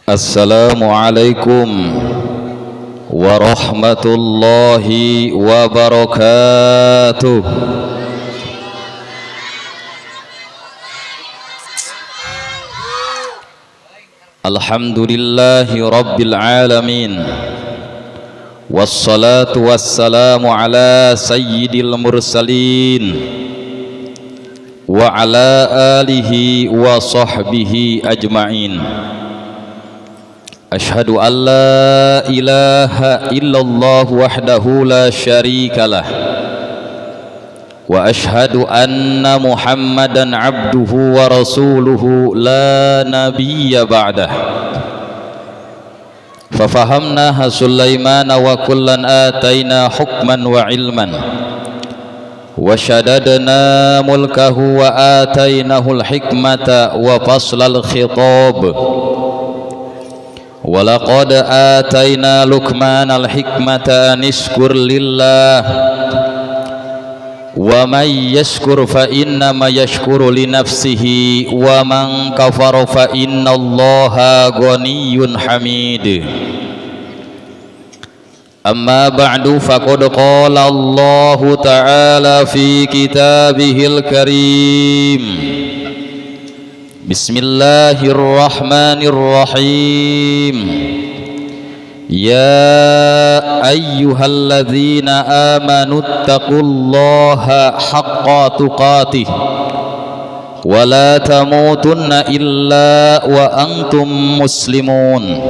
Assalamualaikum warahmatullahi wabarakatuh. Alhamdulillahi rabbil alamin. Wassalatu wassalamu ala sayyidil mursalin wa ala alihi wa sahbihi ajma'in. Ashhadu an la ilaha illallah wahdahu la syarika lah wa ashhadu anna Muhammadan abduhu wa rasuluhu la nabiyya ba'dah. Fafahamnaha Sulaimana wa kullan atayna hukman wa ilman wa shaddadna mulkahu wa atainahu al-hikmata wa faslal khitab. Wa laqad atayna Luqmana al-hikmata an ishkur lillah wa man yashkur fa innama yashkuru li nafsihi wa man kafara fa innallaha ghaniyyun hamid. Amma ba'du, faqad qala Allahu ta'ala fi kitabihil karim. Bismillahirrahmanirrahim. Ya ayyuhalladzina amanu taqullaha haqqa tuqatih wa la tamutunna illa wa antum muslimun.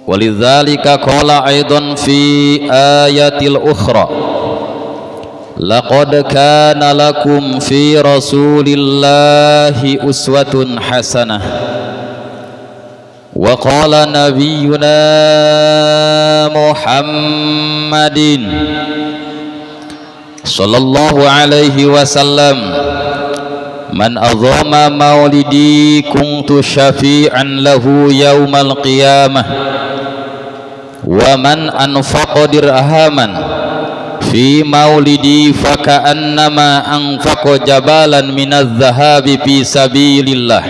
Walidzalika qala aidan fi ayatil ukhra, laqad kana lakum fi rasulillahi uswatun hasanah. Wa qala nabiyyuna Muhammadin sallallahu alaihi wasallam, man azama maulidi kuntu syafi'an lahu yaumal qiyamah wa man anfaqa dirhaman fi maulidi faka'annama anfaqa jabalan minadz zahabi fi sabilillah.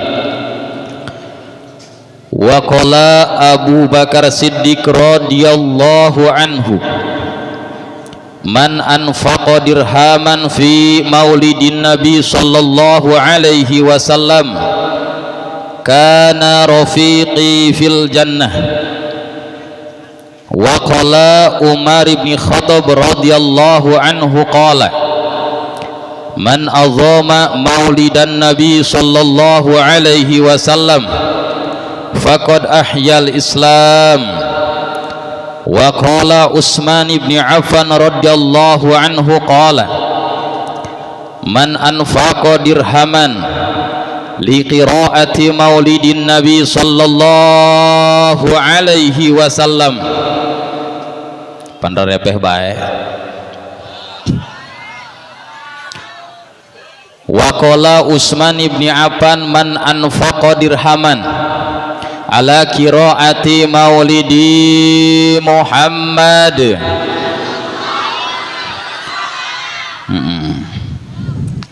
Wa qala Abu Bakar Siddiq radhiyallahu anhu, man anfaqa dirhaman fi maulidin nabi sallallahu alaihi wasallam kana rafiqi fil jannah. Wa qala Umar bin Khattab radhiyallahu anhu qala, man azama maulidan nabi sallallahu alaihi wasallam faqad ahyal islam. Wa qala Utsman bin Affan radhiyallahu anhu qala, man anfaqa dirhaman li qiraati maulidin nabi sallallahu alaihi wasallam. Pandarepeh bae. Wa qala Utsman ibn Affan, man anfaqa dirhaman ala qiraati maulidi Muhammad.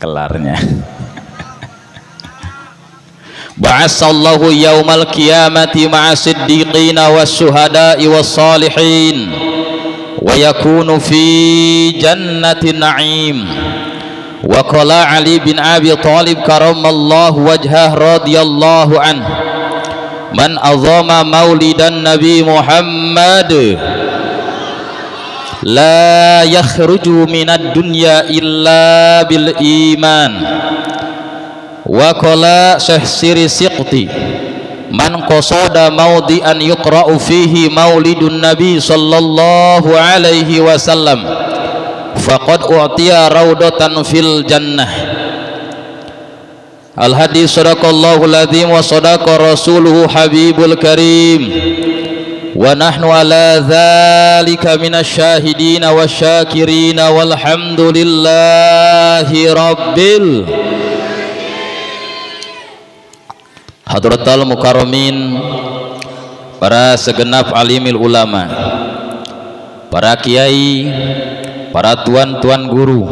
Kelarnya. Ba'asallahu yaumal qiyamati ma'a siddiqina was-syuhada'i was-salihin wa yakunu fi jannatin na'im. Wa qala Ali bin Abi Thalib karamallahu wajhah radhiyallahu anhu, man azama maulidan nabi Muhammad la yakhruju minad dunya illa bil iman. Wa qala Syekh Siri Siqti, man qasada maudi'an yuqra'u fihi maulidun nabi sallallahu alaihi wasallam faqad u'tiya raudatan fil jannah. Al hadis sadaqallahu alazim wa sadaqa rasuluhu habibul karim wa nahnu ala dzalika minasyahidin wasyakirin walhamdulillahi rabbil. Hadratal mukarramin, para segenap alimil ulama, para kiai, para tuan-tuan guru,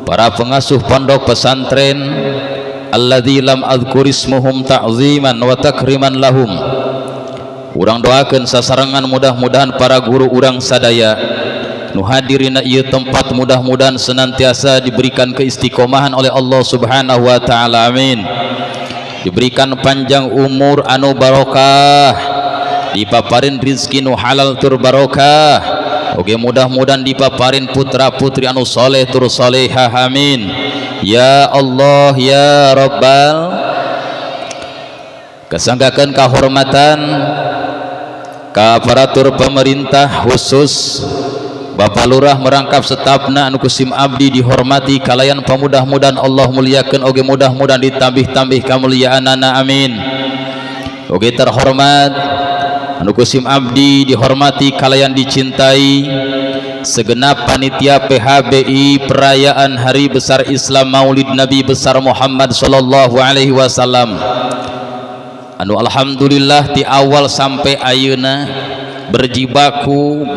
para pengasuh pondok pesantren Alladzi lam adzkur ismuhum ta'ziman wa takriman lahum. Urang doakeun sasarengan mudah-mudahan para guru urang sadaya nu hadirina ieu tempat mudah-mudahan senantiasa diberikan keistiqomahan oleh Allah Subhanahu wa taala, amin. Diberikan panjang umur anu barokah, dipaparin rizki nu halal tur barokah. Oke, mudah-mudahan dipaparin putra putri anu soleh tur solehah, amin. Ya Allah ya Rabbal. Kasanggakeun kahormatan ka aparatur pemerintah, khusus Bapak Lurah merangkap setapna anu kusim abdi dihormati kalayan pamudah-mudahan Allah muliakeun, oge mudah-mudahan ditambih-tambih kamuliaanana, amin. Oge terhormat anu kusim abdi dihormati kalayan dicintai segenap panitia PHBI perayaan Hari Besar Islam Maulid Nabi Besar Muhammad sallallahu alaihi wasallam anu alhamdulillah di awal sampai ayeuna berjibaku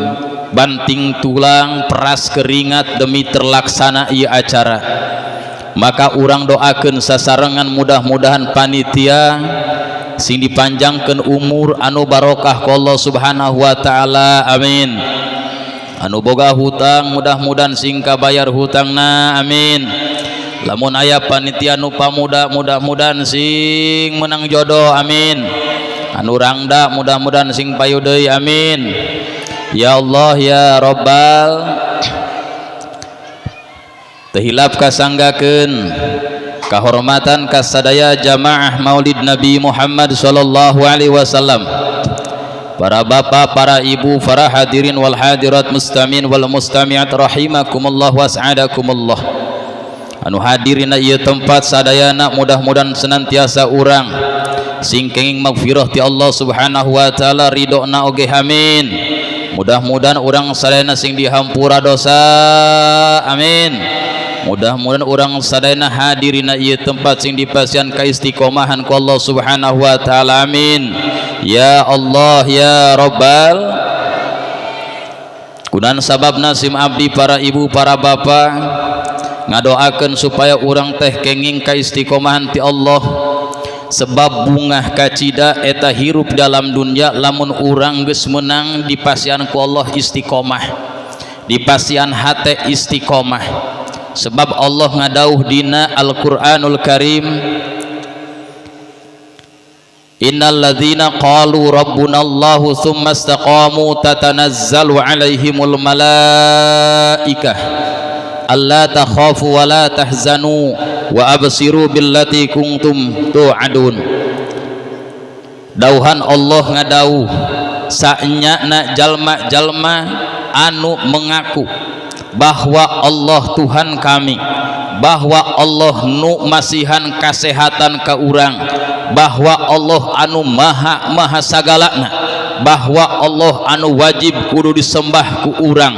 banting tulang peras keringat demi terlaksana ieu acara. Maka urang doakeun sasarengan mudah-mudahan panitia sing dipanjangkeun umur anu barokah ku Allah Subhanahu wa taala, amin. Anu boga hutang mudah-mudahan sing kabayar hutangna, amin. Lamun aya panitia nu pamuda mudah-mudahan sing menang jodoh, amin. Anu rangda mudah-mudahan sing payu deui, amin. Ya Allah ya Rabbal. Teu hilap kasanggakeun kahormatan kasadaya jamaah Maulid Nabi Muhammad sallallahu alaihi wasallam, para bapak, para ibu, para hadirin wal hadirat, mustamin wal mustami'at, rahimakumullah was'adakumullah. Anu hadirina ieu tempat sadayana mudah-mudahan senantiasa urang sing kenging magfirah ti Allah Subhanahu wa taala, ridona oge, amin. Mudah-mudahan urang sadayana sing dihampura dosa, amin. Mudah-mudahan urang sadayana hadirina ieu tempat sing dipasihan kaistiqomahan ku Allah Subhanahu wa taala, amin. Ya Allah ya Rabbal. Kunan sababna sim abdi, para ibu, para bapak ngadoakeun supaya urang teh kenging kaistiqomahan ti Allah, sebab bungah kacida eta hirup dalam dunia lamun urang geus menang dipasihan ku Allah istiqomah, dipasihan hate istiqomah. Sebab Allah ngadauh dina Al-Qur'anul Karim, innal ladzina qalu rabbunallahu tsumma istaqamu tatanazzalu alaihimul malaikah alla takhafu wa la tahzanu wa absiru billati kuntum tu'adun. Dauhan Allah ngadauh saenyana jalma-jalma anu mengaku bahwa Allah Tuhan kami, bahwa Allah nu masihan kasehatan ka urang, bahwa Allah anu maha maha sagalana, bahwa Allah anu wajib kudu disembah ku urang,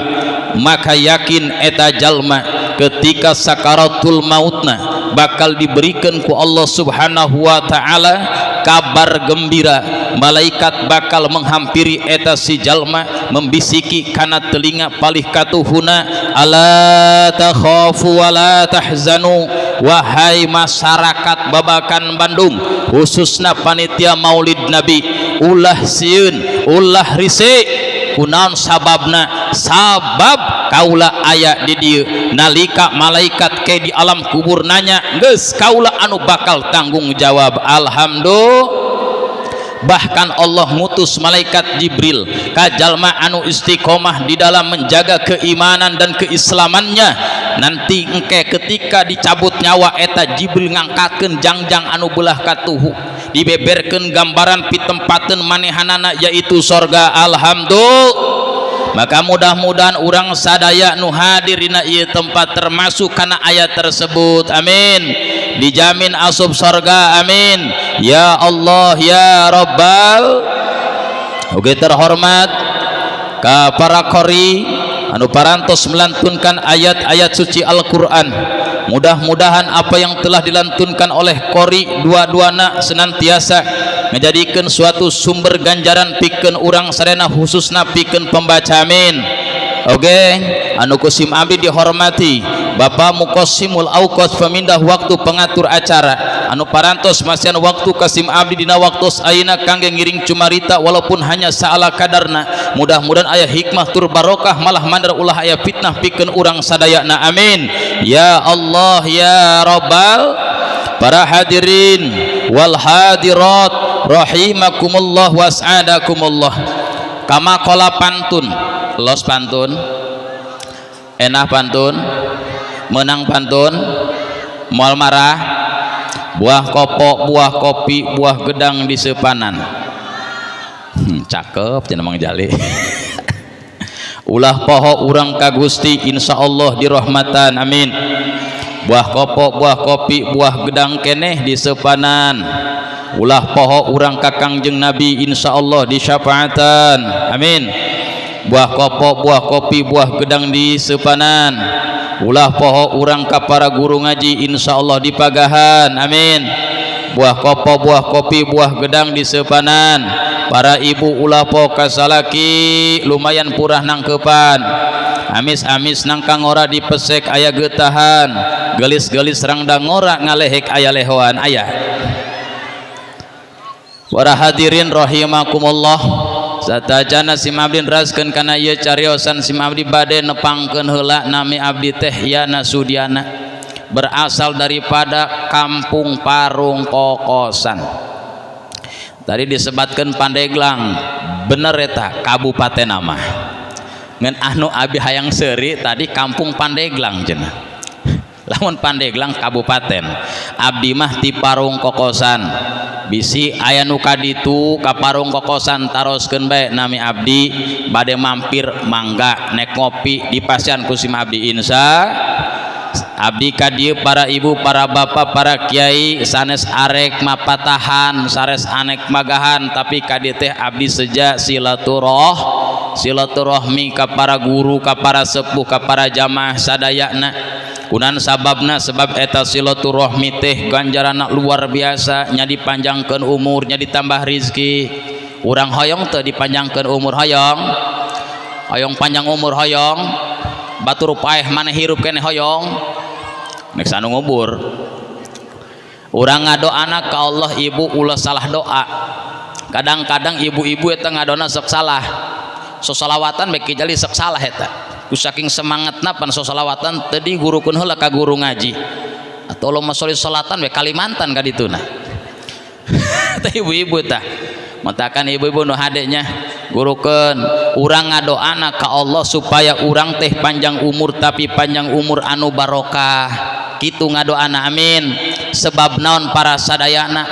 maka yakin eta jalma ketika sakaratul mautna bakal diberikan ku Allah Subhanahu wa taala kabar gembira. Malaikat bakal menghampiri eta si jalma, membisiki kana telinga palih katuhuna, ala takhafu wa la tahzanu. Wahai masyarakat Babakan Bandung, khususna panitia Maulid Nabi, ulah sieun, ulah risik. Kunaon sababna? Sabab kaula aya di dieu nalika malaikat ke di alam kubur nanya, geus kaula anu bakal tanggung jawab. Alhamdulillah. Bahkan Allah ngutus malaikat Jibril ka jalma anu istiqomah di dalam menjaga keimanan dan keislamannya. Nanti engke ketika dicabut nyawa eta Jibril ngangkatkeun jangjang anu belah katuhu, dibeberkeun gambaran pitempateun manehanana, yaitu sorga. Alhamdulillah. Maka mudah-mudahan urang sadaya nu hadir dina ieu tempat termasuk kana ayat tersebut, amin. Dijamin asup sorga, amin. Ya Allah ya Rabbal. Oke, terhormat ka para qori anu parantos melantunkan ayat-ayat suci Al-Quran. Mudah-mudahan apa yang telah dilantunkan oleh qori dua-duana senantiasa menjadikan suatu sumber ganjaran pikeun urang sadayana, khususna pikeun pembaca, amin. Oke, anu kusim abdi dihormati Bapak Muqassimul Auqat, pemindah waktu, pengatur acara anu parantos masihan waktu ka sim abdi dina waktu ayeuna kangge ngiring cumarita walaupun hanya saala kadarna. Mudah-mudahan aya hikmah tur barokah, malah mandar ulah aya fitnah pikeun urang sadayana. Amin ya Allah ya Rabbal. Para hadirin wal hadirat rahimakumullah was'adakumullah, kama qala pantun, los pantun, enak pantun, menang pantun, moal marah. Buah kopo, buah kopi, buah gedang di sepanan. Cakep cenah Mang Jali. Ulah poho urang ka Gusti, insyaallah dirahmatan. Amin. Buah kopo, buah kopi, buah gedang keneh di sepanan. Ulah poho urang ka Kangjeng Nabi, insyaallah disyafaatan. Amin. Buah kopo, buah kopi, buah gedang di sepanan. Ulah poho urang ka para guru ngaji, insyaallah dipagahan. Amin. Buah kopo, buah kopi, buah gedang di sepanan. Para ibu, ulah poho ka salaki, lumayan purah nangkepan. Amis-amis nangka ngora dipesek aya getahan, gelis-gelis rangda ngora ngalehek aya lehoan aya. Para hadirin rahimakumullah, satajana sim abdi neraskeun kana ieu cariosan, sim abdi bade nepangkeun heula. Nami abdi teh Yana Sudiana, berasal daripada kampung Parung Kokosan. Tadi disebatkan Pandeglang, bener eta kabupaten nama ngan anu abi hayang seuri tadi kampung Pandeglang cenah. Lamun Pandeglang kabupaten, abdi mah ti Parung Kokosan. Bisi aya nu kaditu ka Parung Kokosan, taroskeun bae nami abdi, bade mampir mangga, nek ngopi di pasian ku sim abdi, insya. Abdi ka dieu, para ibu, para bapak, para kiai, sanes arek mapatahan, sanes arek magahan, tapi ka dieu teh abdi seja silaturahmi ka para guru, ka para sepuh, ka para jamaah sadayana. Kunan sababna? Sebab eta silaturahmi teh ganjaranna luar biasa nya, dipanjangkeun umurnya, ditambah rizki. Urang hoyong teu dipanjangkeun umur? Hoyong. Hoyong panjang umur? Hoyong. Batur paeh maneh hirup keneh? Hoyong. Nek sanu ngubur, urang ngadoana ka Allah. Ibu, ulah salah doa. Kadang-kadang ibu-ibu eta ngadona sok salah, sosalawatan bae jali sok salah eta ku saking semangatna. Pan sosalawatan teu digurukeun heula ka guru ngaji atau lo masoli salatan we Kalimantan ka dituna teh ibu-ibu tah. Matakan ibu-ibu nu hadenya gurukeun. Urang ngadoana ka Allah supaya urang teh panjang umur, tapi panjang umur anu barokah, kitu ngadoana. Amin. Sebab naon, para sadayana?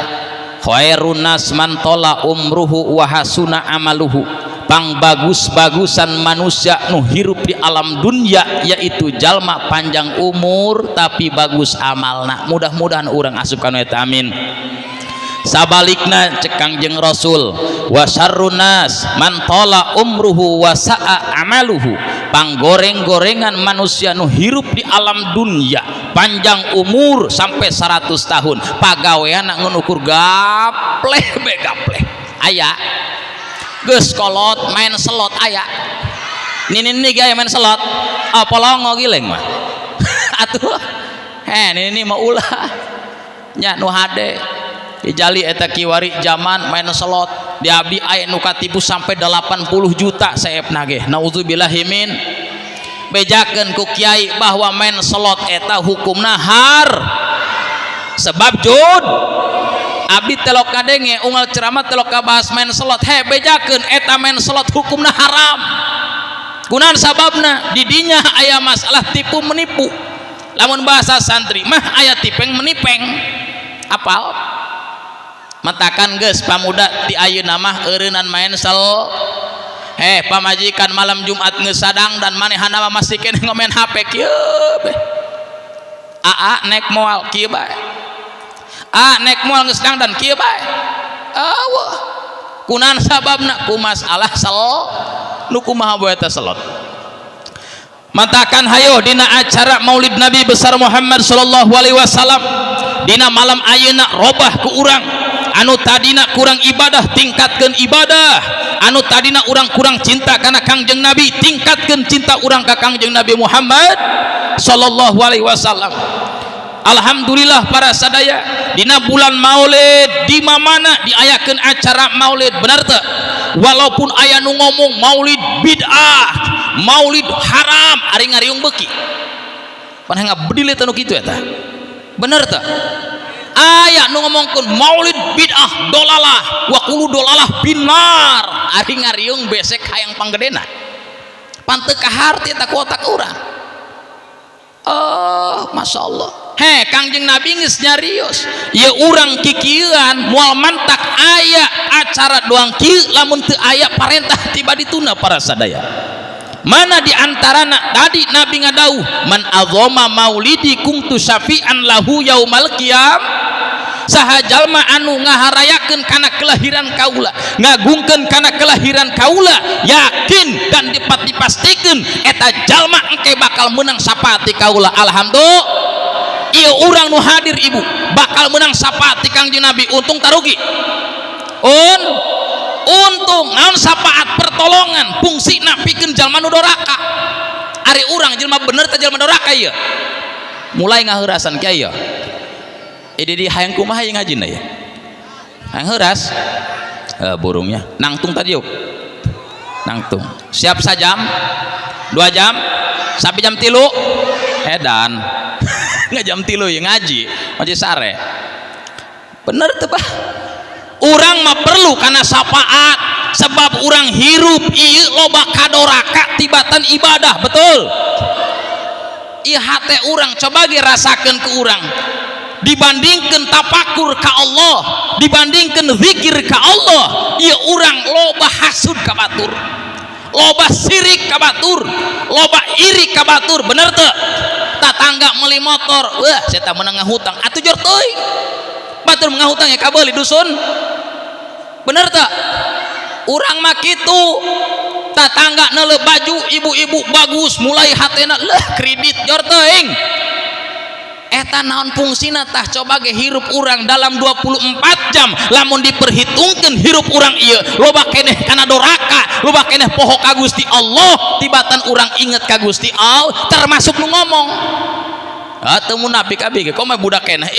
Khairun nas man tola umruhu wa hasuna amaluhu. Pang bagus-bagusan manusia nu hirup di alam dunia yaitu jalma panjang umur tapi bagus amalna. Mudah-mudahan urang asup kana eta. Amin. Sabalikna, cek Kangjeng Rasul, wa syarrun nas man tola umruhu wa sa'a amaluhu. Panggoreng-gorengan manusia nu hirup di alam dunia panjang umur sampai 100 tahun, pagawean ngan ukur gapleh be gapleh. Aya geus kolot main slot. Aya nini nini gaya main slot, apa longo gileng mah atuh. He nini mau ulah nya, nu hade dijali eta kiwari zaman main slot. Di abdi aya nu katipu sampai 80 juta seepna ge, naudzubillahimin. Bejakeun ku kiai bahwa main slot eta hukumna har, sebab jud abdi telok kadenge unggal ceramah telok bahas main slot. He, bejakeun eta main slot hukumna haram. Kunaon sababna? Didinya aya masalah tipu menipu. Lamun bahasa santri mah aya tipeng menipeng, apal? Matakan geus pamuda ti ayeuna mah eureunnan main sel. Eh, pamajikan malam Jumat geus sadang dan manehna mah masih keneh ngomen HP kieu be. Aa, nek moal kieu bae. A, nek moal geus dangdan kieu bae. Aweuh, kunaon sababna? Ku masalah sel. Nu kumaha bae eta slot. Matakan hayo dina acara Maulid Nabi besar Muhammad sallallahu alaihi wasallam dina malam ayeuna, robah ku urang. Anu tadina kurang ibadah, tingkatkan ibadah. Anu tadina urang kurang cinta kana Kangjeng Nabi, tingkatkan cinta urang ka Kangjeng Nabi Muhammad sallallahu alaihi wasallam. Alhamdulillah para sadaya, dina bulan Maulid di mana diayakeun acara Maulid, benar teu? Walaupun aya nu ngomong Maulid bid'ah, Maulid haram, ari ngariung beuki pan ngabedil eta nu kitu eta, bener teu? Aya nu ngomongkeun Maulid bid'ah dolalah wa kullu dolalah finnar, ari ngariung besek hayang panggedena, pan teu kaharti eta ku otak urang. Oh, Masya Allah. He, Kangjeng Nabi geus nyarios ieu urang kikieuan moal mantak aya acara doang kieu lamun teu aya parentah tiba dituna para sadaya. Mana di antarana tadi Nabi ngadauh, man azoma maulidi kuntu syafi'an lahu yaumal qiyam. Saha jalma anu ngaharayakeun kana kelahiran kaula, ngagungkeun kana kelahiran kaula, yakin dan dapat dipastikeun eta jalma engke bakal menang syafaat ti kaula. Alhamdulillah, ieu urang nu hadir ibu bakal menang syafaat ti Kangjeng Nabi. Untung tarugi? Untung. Naon syafaat? Pertolongan, fungsina pikeun jalma nu doraka. Ari urang jelema bener teh jelema doraka ieu mulai ngaheurasan kieu ieu. Di hayang kumaha ieu ngajina ya? Hayang heuras? Burungnya nangtung tadi yuk. Nangtung. Siap sajam? 2 jam? Sampai jam 3? Edan. Nggak jam 3 ya ngaji, ngaji sare. Bener tuh, Pak. Urang mah perlu karena syafaat, sebab urang hirup ieu loba kadoraka tibatan ibadah, betul? Ieu hate urang coba ge rasakeun ke urang, dibandingkan tapakur ka Allah, dibandingkan zikir ka Allah, ieu urang loba hasud ka batur, loba sirik ka batur, loba iri ka batur, bener teu? Tatangga meuli motor, wah saya tak menang ngahutang atuh jor teuing, batur ngahutang ya kabeuli dusun, bener teu? Urang mah kitu, tatangga neuleuh baju ibu-ibu bagus, mulai hatena leh kredit jor teuing. Eta naon fungsina tah? Coba ge hirup urang dalam 24 jam lamun diperhitungkeun hirup urang ieu loba keneh kana doraka, loba keneh poho ka Gusti Allah tibatan urang inget ka Gusti Allah, termasuk nu ngomong ah teu munafik abi ge komo budak keneh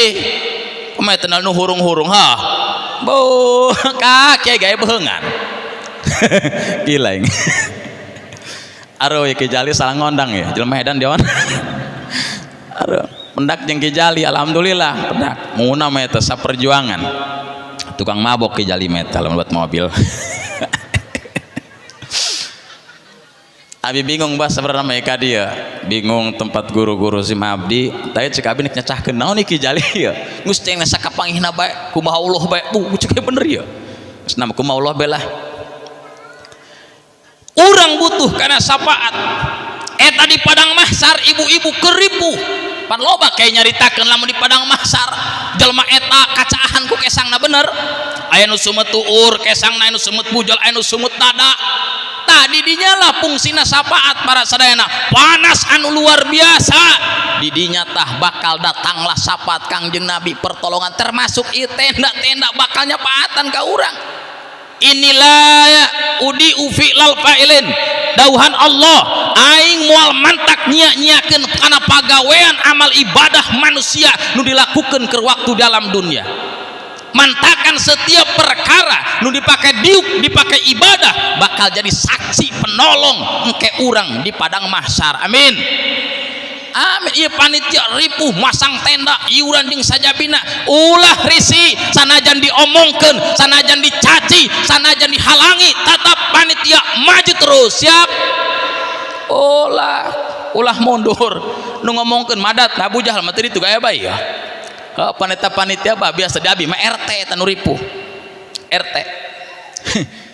komo tenal nu hurung-hurung ha bo ka kiai gae beheungan gila ini. Aduh ya Ki Jali salah ngondang ya jelema edan dia. Aduh pendak jeung Ki Jali, alhamdulillah pendak muna mah eta saperjuangan tukang mabok Ki Jali mah lamun buat mobil. Abi bingung bah sebenarnya mereka dia bingung tempat guru-guru si abdi tapi cek abi nek nyecahkeun naon Ki Jali ya geus ceng sakapanggihna bae kumaha Allah bae bu cek bener ya geus nama kumaha Allah bae lah. Urang butuh karena syafaat eta di padang mahsar ibu-ibu keripuh pan loba kayak nyaritakeun lamun di padang mahsar jelema eta kacaahan ku kesangna, bener? Aya nu sumet tuur kesangna, aya nu sumet bujal, aya nu sumet dada. Tadi dinyala fungsina syafaat para sadayana, panas anu luar biasa didinya tah bakal datanglah syafaat Kangjeng Nabi, pertolongan, termasuk ieu tenda-tenda bakal nyapaatan ka urang. Inilah ya udi ufi lal fa'ilin dauhan Allah, aing moal mantak nyia-nyiakeun kana pagawean amal ibadah manusia nu dilakukeun keur waktu dalam dunia. Mantakan setiap perkara nu dipakai diuk, dipakai ibadah bakal jadi saksi penolong engke urang di padang mahsyar. Amin amin. Ieu panitia ripuh masang tenda iuran jeung sajabina, ulah risi sanajan diomongkeun, sanajan dicaci, sanajan dihalangi, tetap panitia maju terus, siap. Ulah ulah mundur. Nu ngomongkeun madat Abu Jahal mah teu ditu gaya bae ya. Panitia-panitia bah biasa di abi mah RT eta nu ripuh. RT.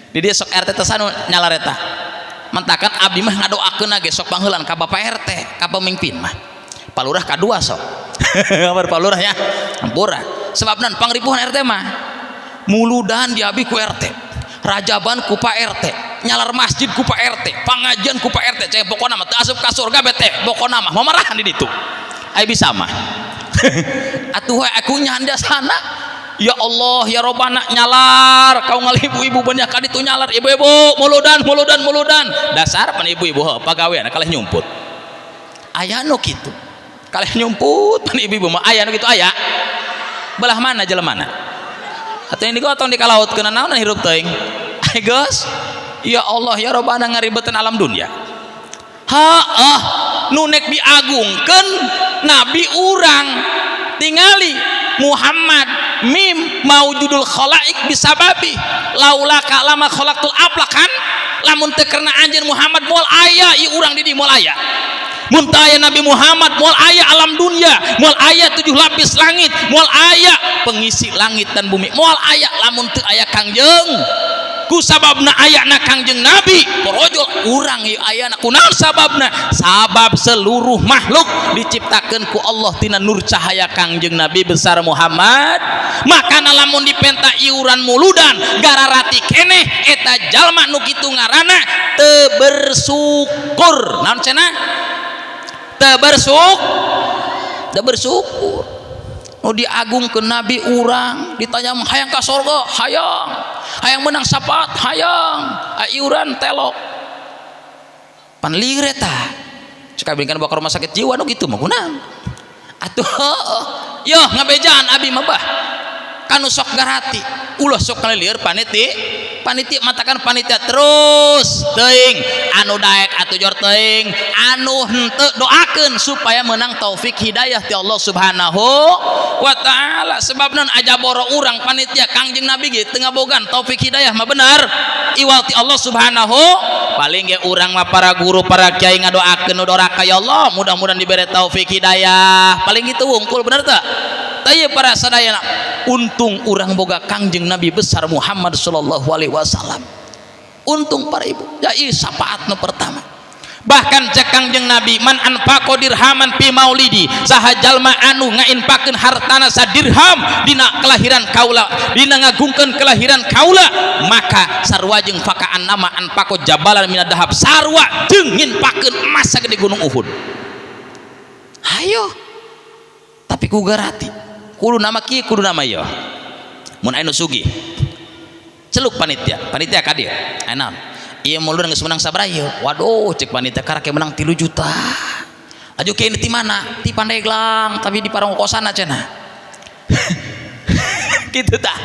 Di dia sok RT teh sanu nyalareta. Mentakan abdi mah ngadoakeun ge sok pangheulan ka Bapak RT, ka pemimpin mah. Palurah kadua sok. Kabar palurah ya. Ampura. Sebabna pangripuhan RT mah. Muludan di abi ku RT. Rajaban ku Pak RT, nyalar masjid ku Pak RT, pangajian ku Pak RT, cek pokona mah teu asup ka surga bete, pokona mah mamarahan di ditu. Ai bisa mah. Atuh we aku nyanda sana. Ya Allah ya Robbana, nyalar kau ngal ibu-ibu banyak kaditu nyalar, ibu-ibu muludan muludan muludan. Dasar pan ibu-ibu heuh pagawean kalih nyumput. Aya nu kitu kalih nyumput pan ibu-ibu mah, aya nu kitu aya. Belah mana jelemana atau yang digotong di kalaut kena naon hirup teuing. Ai geus, ya Allah ya Robbana, ngaribetan alam dunia. Ha ah, nu nek diagungkeun nabi urang, tingali Muhammad mim maujudul khalaik bisababi laulaka lama khalaqtul aflak kan. Lamun teu karena anjeun Muhammad moal aya ieu urang di dieu, moal aya. Mun teu aya Nabi Muhammad moal aya alam dunia, moal aya tujuh lapis langit, moal aya pengisi langit dan bumi, moal aya lamun teu aya Kangjeng. Ku sababna ayana Kangjeng Nabi porojol urang ieu ayana. Kunaon sababna? Sabab seluruh makhluk diciptakeun ku Allah tina nur cahaya Kangjeng Nabi besar Muhammad. Makana lamun dipenta iuran muludan gararati keneh, eta jalma nu kitu ngaranna teu bersyukur. Naon cenah? Teu bersyukur, teu bersyukur. Nu diagungkeun nabi urang, ditanya hayang ka sorga, hayang, hayang menang syafaat, hayang, iuran telok pan lieur eta. Cek abi kan bawa ke rumah sakit jiwa nu kitu mah. Kunaon atuh? Yo ngabejaan abi mah bah kanu sok garati, ulah sok kalieur paniti panitia, matakan panitia terus teuing anu daek atuh jor teuing, anu henteu doakeun supaya menang taufik hidayah ti Allah Subhanahu wa taala. Sebab non aja boro urang panitia, Kangjeng Nabi ge teu ngabogan taufik hidayah mah, bener, iwal ti Allah Subhanahu. Paling ge urang mah para guru, para kiai ngadoakeun nu doraka, ya Allah mudah-mudahan dibere taufik hidayah, paling gitu wungkul, bener teu? Teu para sadayana, untung urang boga Kangjeng Nabi besar Muhammad sallallahu alaihi wasallam. Untung para ibu ya, syafaat nu pertama. Bahkan cek Kangjeng Nabi, man anfaqo dirhaman fi maulidi, saha jalma anu ngainfakeun hartana sadirham dina kelahiran kaula, dina ngagungkeun kelahiran kaula, maka sarua jeung fakaan nama anfaqo jabalan minad dahab, sarua jeung nginfakeun emas sagede gunung Uhud. Hayo, tapi ku garati kudu nama kieu, kudu nama ieu. Mun aya nu sugih celuk panitia, panitia ka dieu aya naon ieu, mulur geus menang sabaraha ieu? Waduh, cek panitia, karek menang 3 juta. Aju kieu ti mana? Ti Pandeglang, tapi di Parongkosana cenah kitu tah.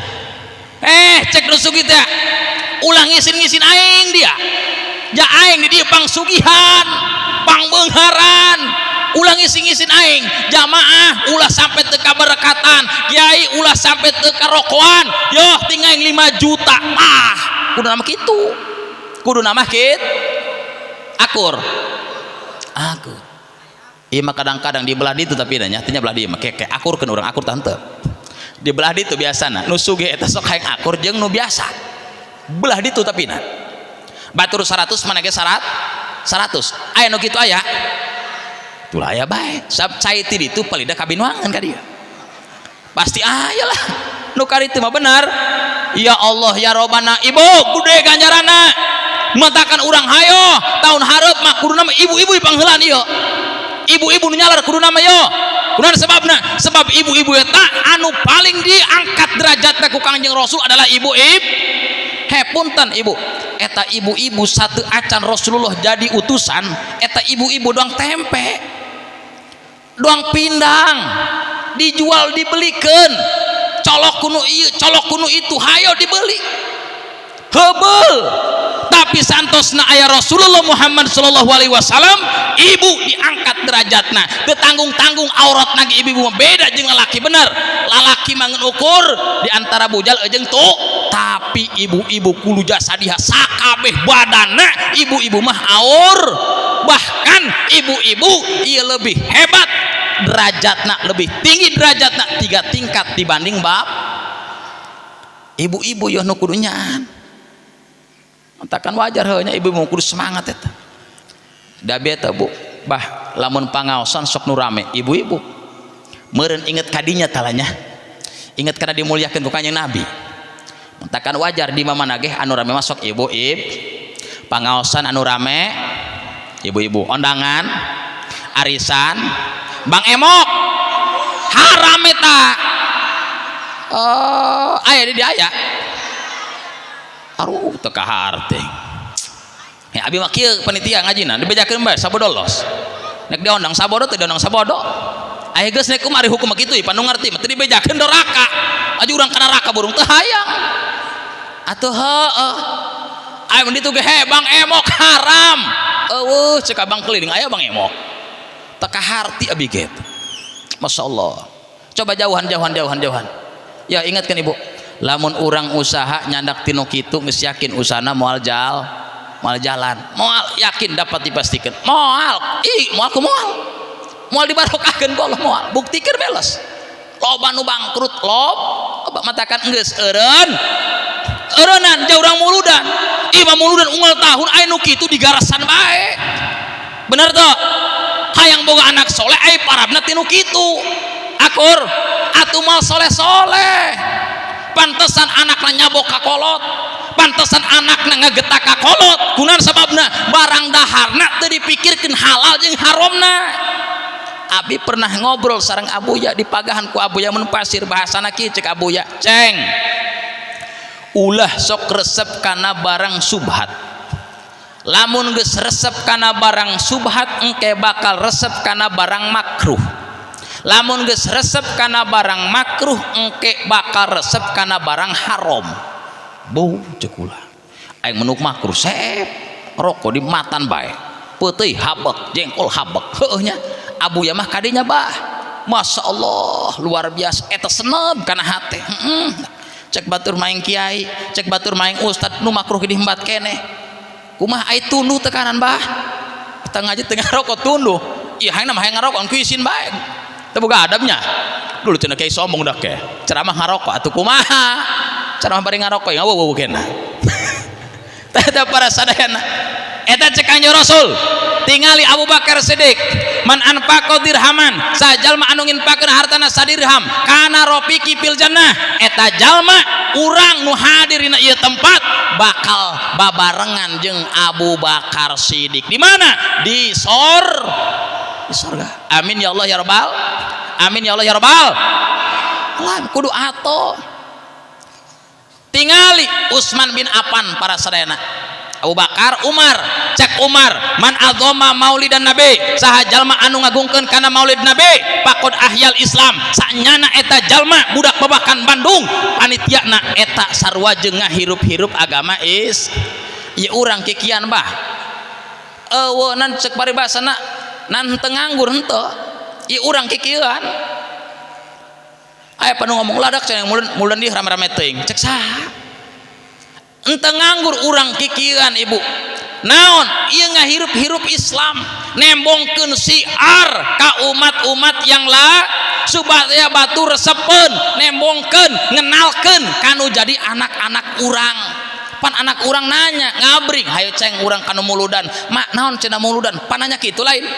Eh, cek nu sugih teh, ulah ngisin-ngisin aing dia ja, aing di dieu pangsugihan pangbeungharan, ulah ngisin-ngisin aing. Jamaah ulah sampai teu kaberkatan, kiai ulah sampai teu karokoan, yoh tinggal 5 juta. Ah, kudu nama kitu, kudu nama kit akur akur. Iya mah kadang-kadang di belah ditu, tapi nanya artinya belah dieu mah keke akur kan urang akur tante di belah ditu. Biasana nu sugih eta sok hayang akur jeung nu biasa belah ditu, tapi na batur 100 mana ge 100 100 aya nu kitu, aya itulah, aya bae. Sab cai ti ditu palida ka Binuangan ka dieu pasti aya lah nu karitu mah, benar. Ya Allah ya Robbana, ibu gede ganjarana. Matakan urang hayo tahun hareup mah kudu nama ibu-ibu panghelan ieu, ibu-ibu nu nyalar kudu nama yo. Kunaon sebabna? Sebab ibu-ibu eta anu paling diangkat derajatna ku Kangjeng Rasul adalah ibu ib. Hepunten ibu, eta ibu-ibu satu acan Rasulullah jadi utusan, eta ibu-ibu doang tempe, doang pindang dijual dibelikan, colok kuno iya, colok kuno itu, hayo dibeli hebel. Tapi santosna aya Rasulullah Muhammad sallallahu alaihi wasallam, ibu diangkat derajatna. Teu tanggung-tanggung aurat nagi ibu mah beda jeung lalaki, bener. Lalaki mah ngan ukur di antara bujal jeung tuh, tapi ibu-ibu kudu jasadiha sakabeh badanna ibu-ibu mah aur. Bahkan ibu-ibu ia lebih hebat derajatna, lebih tinggi derajatna tiga tingkat dibanding bab ibu-ibu. Yo nu kudu nyaan, takkan wajar heunya ibu mau kudu semangat eta. Da beta bu bah lamun pangaosan sok nu rame ibu-ibu, meureun inget kadinya talanya, inget kana dimuliakeun ku Kanjeng Nabi. Takkan wajar di mana ge anu rame masuk ibu ib pangaosan, anu rame ibu-ibu, ondangan, arisan, Bang Emok haram eta. Oh, aya di dia aya. Aduh, teu kaharti. Ya, abi mah kieu panitia ngajina dibejakeun bae sabodo los. Nek diondang sabodo, teu diondang sabodo. Aya geus nek kumaha hukum mah kitu ieu nu ngarti mah teu dibejakeun doraka. Aju urang ka neraka burung teu hayang. Atuh heueuh. Aya mun ditu ge bang emok haram. Eueuh cek abang keliling aya bang emok. Teu kaharti abi ge. Masya Allah. Coba jauhan, jauhan, jauhan, jauhan. Ya, ingatkan ibu, lamun urang usaha nyandak tinu kitu geus yakin usahana moal jal, moal jalan, moal yakin dapat dipastikan. Moal, ih moal ku moal. Moal dibarokahkeun ku Allah moal. Buktikeun beles. Loba nu bangkrut, lob, loba matakan geus eureun. Eureunnan jauh urang muludan. Ih mah muludan unggal tahun aya nu kitu digarasan bae. Bener tuh? Hayang boga anak soleh ai parabna tinu kitu. Akur atuh mal soleh-soleh. Pantesan anakna nyabok ka kolot, pantesan anakna ngagetak ka kolot. Kunaon sababna? Barang daharna teu dipikirkeun halal jeung haramna. Abi pernah ngobrol sareng Abuya di pagahan ku Abuya mun pasir, bahasana kieu cek Abuya, "Ceng, ulah sok resep kana barang subhat. Lamun geus resep kana barang subhat, engke bakal resep kana barang makruh. Lamun geus resep kana barang makruh, engke bakal resep kana barang haram." Bu, cek ulah aing menuk makruh sep rokok di matan bae, peuteuy habek, jengkol habek. Heueuh nya Abuya mah kadinya bah, Masya Allah luar biasa eta seneb kana hate. Heeh. Cek batur maing kiai, cek batur maing ustad, nu makruh dihembat keneh. Kumaha ai tunduh tekanan bah? Kita ngaji tengah rokok tunduh. Iya hayang mah hayang ngarokok ku isin bae. Teu boga adabnya. Dulu cenah kiai sombong dah ke. Ceramah ngarokok atuh kumaha? Ceramah bari ngarokok ngaweuweuh kena. Tah para sadayana. Eta cek Kanjeng Rasul. Tingali Abu Bakar Siddiq, man anfaqa dirhaman, sajalma anu nginfakeun hartana sadirham, kana rofiqi fil jannah, eta jalma urang nu hadir dina ieu tempat bakal babarengan jeung Abu Bakar Siddiq. Di mana? Di sorga. Amin ya Allah ya rabbal. Amin ya Allah ya rabbal. Allah kudu ato. Tingali Utsman bin Affan para sadayana. Abu Bakar, Umar, cek Umar, man azoma maulidan nabi, saha jalma anu ngagungkeun kana maulid nabi, faqod ahyal Islam, sanyana eta jalma budak babakan Bandung, panitiana eta sarua jeung ngahirup-hirup agama is. Ieu urang kikian bah. Eueuh nan cek paribasana nan teu nganggur henteu. Ieu urang kikian. Aya panu ngomong ladak cenah mulan di rame-rame teuing. Cek saha? Ente nganggur urang kikian ibu. Naon ieu ngahirup-hirup Islam, nembongkeun siar ka umat-umat yang lah supaya batur resepeun, nembongkeun, ngenalkeun kanu jadi anak-anak urang. Pan anak urang nanya ngabring, hayo ceng urang kanu muludan, mak naon cenah muludan, pananya kitu lain.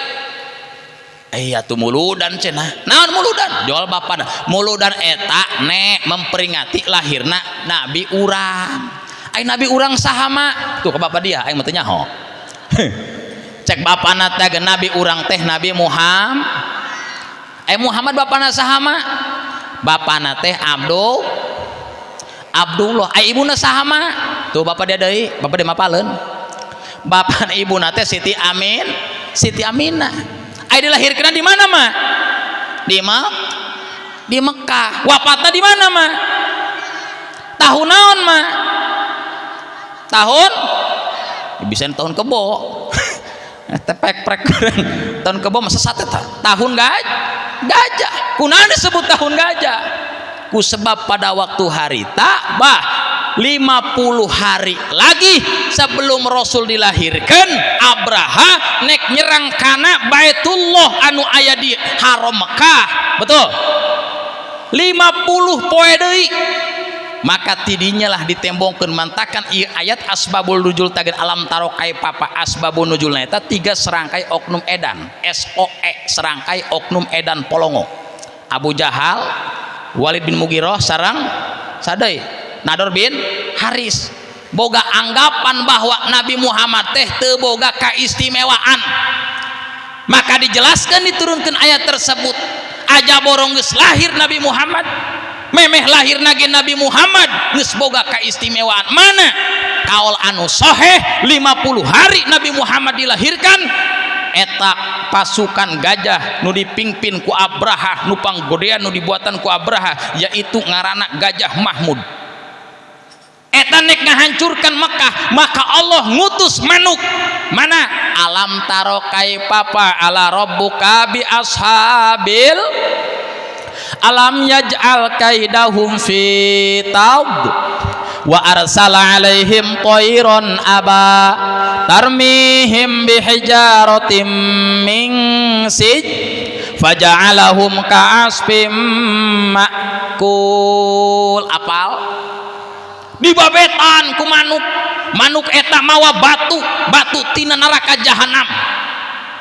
Iya tuh muludan cenah, naon muludan, jual bapak muludan eta nek memperingati lahirna nabi urang. Ai nabi urang saha ma? Tuh ke bapak dia aing mah teu nyaho. Cek bapana teh nabi urang teh Nabi Muhammad. Eh Muhammad bapana saha ma? Bapana teh Abdul Abdullah. Ai ibuna saha ma? Tuh bapak dia deui, bapak dia mapaleun. Bapana ibuna teh Siti Amin, Siti Aminah. Ai dilahirkeun di mana ma? Di Di Mekah. Wafatna di mana ma? Tahun naon ma? Tahun bisa tahun kebo tepek prek tahun kebo masa satu tahun gajah. Kunaon disebut tahun gajah? Ku sebab pada waktu harita bah 50 hari lagi sebelum Rasul dilahirkan, Abraha nek nyerang kana Baitullah anu aya di Haram Mekah, betul 50 poe deui. Maka tidinya lah ditembongkeun mantakan ieu ayat asbabul nuzul tagen alam taro kaifa asbabun nuzulna eta tiga serangkai oknum edan SOE, serangkai oknum edan polongo Abu Jahal, Walid bin Mughirah sarang sadai Nador bin Haris boga anggapan bahwa Nabi Muhammad teh teu boga keistimewaan. Maka dijelaskan, diturunkan ayat tersebut aja borong geus lahir Nabi Muhammad. Memeh lahirna ge Nabi Muhammad geus boga kaistimewaan. Mana kaol anu soheh, 50 hari Nabi Muhammad dilahirkan, eta pasukan gajah nu dipimpin ku Abraha, nu panggodean nu dibuatan ku Abraha, yaitu ngaranna Gajah Mahmud, eta nek ngahancurkan Mekah, maka Allah ngutus manuk. Mana alam taro kaifa fa'ala rabbuka bi ashabil, alam yaj'al kaidahum fi tad wa arsala alaihim tayran aba tarmihim bihijaratim min sij faja'alahum ka'asfim ma'kul. Apal dibabetan ku manuk. Manuk eta mawa batu, batu tina neraka jahanam.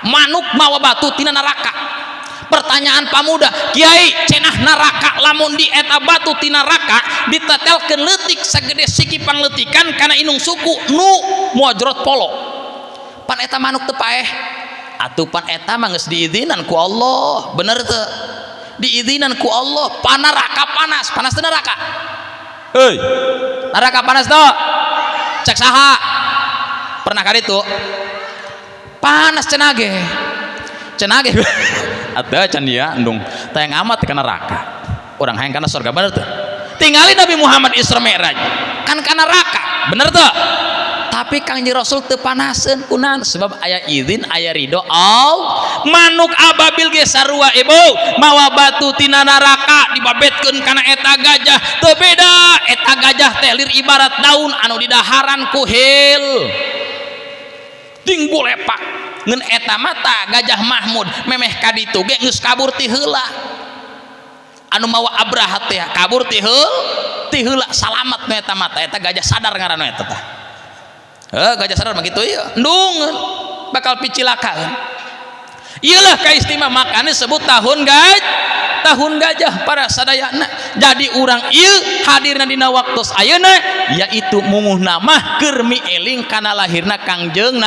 Manuk mawa batu tina neraka. Pertanyaan pamuda, "Kiai, cenah neraka lamun di eta batu tina neraka ditetelkeun leutik sagede siki pangleutikan kana indung suku nu muajrot polo, pan eta manuk teu paeh?" Atuh pan eta mah geus diizinan ku Allah, bener teu? Diizinan ku Allah. Pan neraka panas, panas teu neraka? Hei, neraka panas tuh? Cek saha? Pernah kali itu panas? Cenah ge, cenah ge atau can dia endung tayang amat ke neraka. Orang hayang kana surga, bener tuh? Tinggalin Nabi Muhammad Isra Mi'raj kan ka neraka, bener tuh? Tapi Kangjeng Rasul teu panaseun. Kunaon? Sebab aya izin, aya ridho Allah. Manuk ababil ge sarua, ibu, mawa batu tina neraka, dibabetkeun kana eta gajah, teu beda. Eta gajah teh lir ibarat daun anu didaharan ku hil ting bolepak. Ngan eta mata Gajah Mahmud memeh ka ditu ge geus kabur ti heula. Anu mawa Abraha teh kabur ti ti heula, salamat nu eta mata. Eta gajah sadar ngaranna eta tah. Heuh, gajah sadar mah kitu ieu endung bakal picilakaeun. Iyalah kaistimewaan, makanya sebut tahun gajah, tahun gajah para sadayana. Jadi urang ieu hadirna dina waktu ayeuna, yaitu munguhna mah keur eling kana lahirna Kangjeng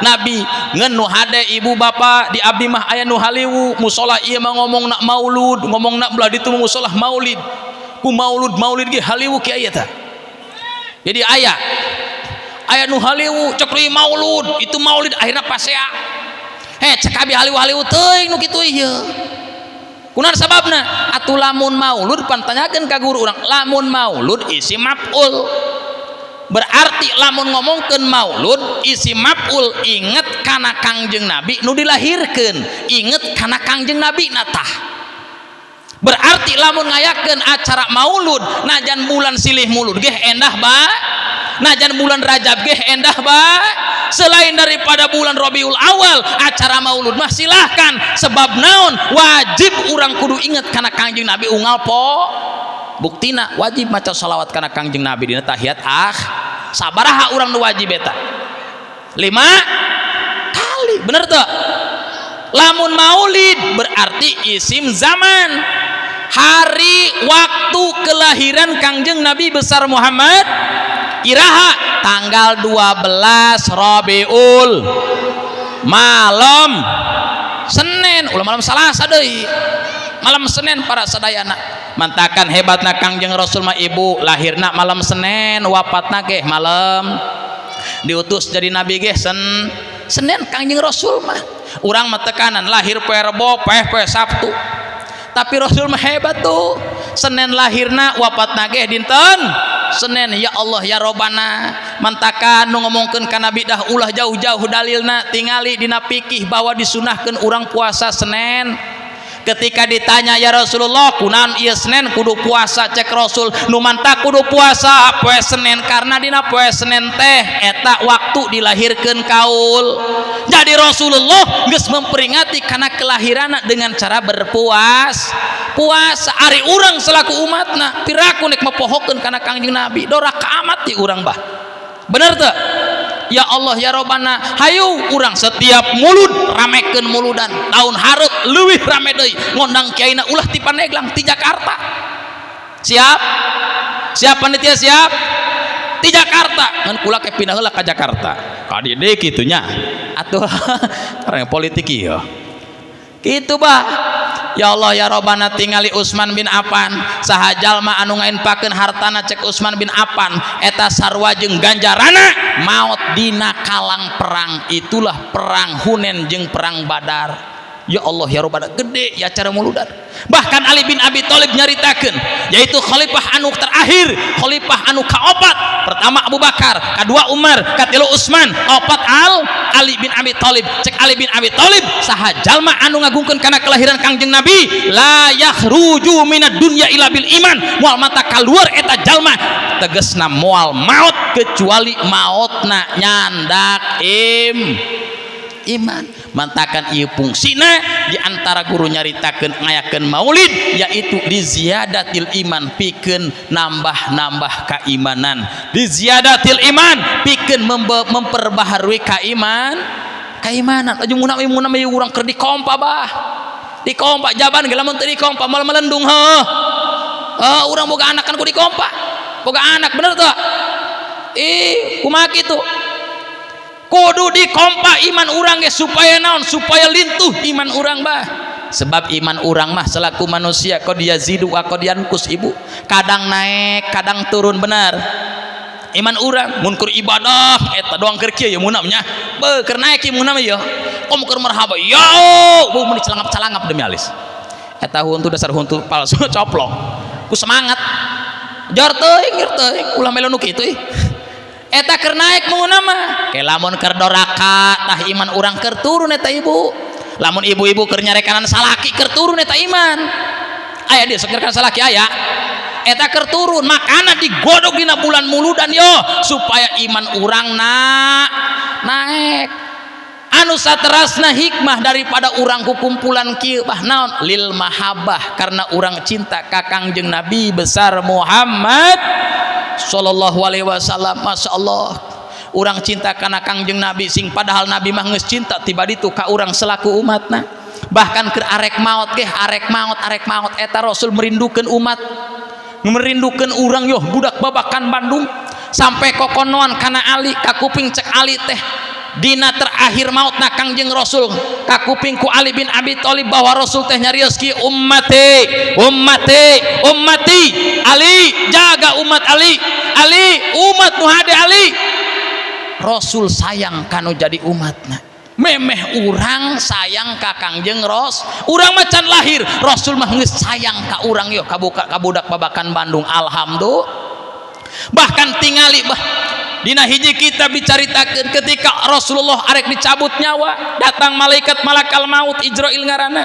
Nabi. Ngan nu hade, ibu bapak, di abdi mah aya nu haliwu musola ieu mah ngomong nak maulud, ngomong nak belah ditu musola maulid, ku maulud maulid ge haliwu kiai eta. Jadi aya aya nu haliwu cek maulud itu maulid, akhirnya pasea. Heh, cek abi haliwu-haliwu teuing nu kitu ieu. Kunaon sababna? Atuh lamun maulud, pan tanyakeun ka guru urang, lamun maulud isim maf'ul, berarti lamun ngomongkeun maulud isim maf'ul, inget kana Kangjeng Nabi nu dilahirkeun, inget kana Kangjeng Nabi natah. Berarti lamun ngayakeun acara maulud najan bulan silih mulud geh endah ba, najan bulan Rajab geh endah ba, selain daripada bulan Rabiul Awal, acara maulud mah silahkan. Sebab naon? Wajib urang kudu inget kana Kangjeng Nabi unggal po. Buktina wajib maca salawat kana Kangjeng Nabi dina tahiyat. Ah, sabaraha urang nu wajib eta? 5 kali, bener tuh? Lamun maulid berarti isim zaman, hari waktu kelahiran Kangjeng Nabi besar Muhammad. Iraha? Tanggal 12 Rabiul, malam Senin, ulah malam Salasa deui, malam Senin para sadayana. Mantakan hebatna Kangjeng Rasul mah, ibu, lahirna malam Senin, wafatna ge malam, diutus jadi nabi ge Senin Kangjeng Rasul mah. Urang mah tekanan lahir poe Rebo, poe poe Sabtu, tapi Rasul mah hebat tuh, Senin lahirna, wafatna ge dinten Senin. Ya Allah ya Robana. Mantakan nu ngomongkeun kana bidah ulah jauh-jauh, dalilna tingali dina fikih bahwa disunahkeun urang puasa Senin. Ketika ditanya, "Ya Rasulullah, kunaon ieu Senin kudu puasa?" Cek Rasul, "Nu mantak kudu puasa poe Senin karena dina poe Senin teh eta waktu dilahirkeun kaul." Jadi Rasulullah geus memperingati karena kelahiran dengan cara berpuas puasa. Ari urang selaku umatna, piraku nek mapohokeun kana Kangjeng Nabi? Doraka amat di urang bah, bener teu? Ya Allah ya Robana. Hayu urang setiap mulud ramekeun muludan. Tahun hareup leuwih rame deui, ngondang kiaina ulah ti Pandeglang, ti Jakarta. Siap? Siap panitia? Siap ti Jakarta? Ngan kula ke pindah heula ka Jakarta ka dieu kitu nya. Atuh karena politik ieu kitu bah. Ya Allah ya Robbana, tingali Utsman bin Affan, saha jalma anu ngainpakeun hartana cek Utsman bin Affan eta sarua jeung ganjarana maot dina kalang perang. Itulah perang Hunen jeung perang Badar. Ya Allah ya Robbana, gede ya acara muludan. Bahkan Ali bin Abi Thalib nyaritakeun, yaitu khalifah anu terakhir, khalifah anu kaopat, pertama Abu Bakar, kedua Umar, katilu Utsman, opat Ali bin Abi Thalib. Cek Ali bin Abi Thalib, saha jalma anu ngagungkeun kana kelahiran Kangjeng Nabi, la yakhruju minad dunya illa bil iman, moal mata kaluar eta jalma, tegasna moal maut kecuali mautna nyandak iman. Mantakan ieu fungsina di antara guru nyaritakeun ngayakeun maulid, yaitu di ziyadatil iman, pikeun nambah-nambah keimanan, di ziyadatil iman pikeun memperbaharui keimanan. Aju munam ieu urang keur dikompa bah, dikompa jaban ge lamun teu dikompa moal melendung heuh. Urang boga anak kan ku dikompa, boga anak bener teu? Ih, kumaha kitu? Kudu dikompa iman urang ge supaya naon? Supaya lintuh iman urang bah. Sebab iman urang mah selaku manusia qad yazidu wa qad yanqus ibu. Kadang naik, kadang turun, benar. Iman urang mun keur ibadah eta doang keur kieu ya munamnya. Beuh keur naik ieu munam ya. Kom keur marhaba. Yo, beuh mun dicalangap-calangap demi alis. Eta huntu dasar huntu palsu coplok. Ku semangat. Jor teuing, jor teuing, ulah melu nu kitu ih. Eta keur naik muna mah. Ke lamun keur doraka tah iman urang keur turun eta ibu. Lamun ibu-ibu keur nyarekanan salaki keur turun eta iman. Aya dia sok nyarekanan salaki aya. Eta keur turun, makana digodog dina bulan muludan yo supaya iman urang naik. Anu saterasna hikmah daripada urang kukumpulan kieu bah naon? Lil mahabbah, karena urang cinta ka Kangjeng Nabi besar Muhammad sallallahu alaihi wasallam. Masya Allah, urang cinta kana Kangjeng Nabi sing padahal Nabi mah geus cinta tiba ditu ka urang selaku umatna. Bahkan keur arek maot ge, arek maot, arek maot eta Rasul merindukeun umat, merindukeun urang yoh budak babakan Bandung sampai kokonoan kana Ali kakuping cek Ali teh dina terakhir maut na Kangjeng Rasul kakuping ku Ali bin Abi Thalib bahwa Rasul teh nyarios ki ummati, ummati, ummati. Ali jaga umat Ali, Ali umat nu hade Ali. Rasul sayang kanu jadi umatna. Memeh urang sayang ka Kangjeng Ros, urang macan lahir Rasul mah geus sayang ka urang yo kabuka kabudak babakan Bandung. Alhamdulillah. Bahkan tingali bah dina hiji kitab dicaritakeun ketika Rasulullah arek dicabut nyawa, datang malaikat malakal maut Ijrail ngaranna.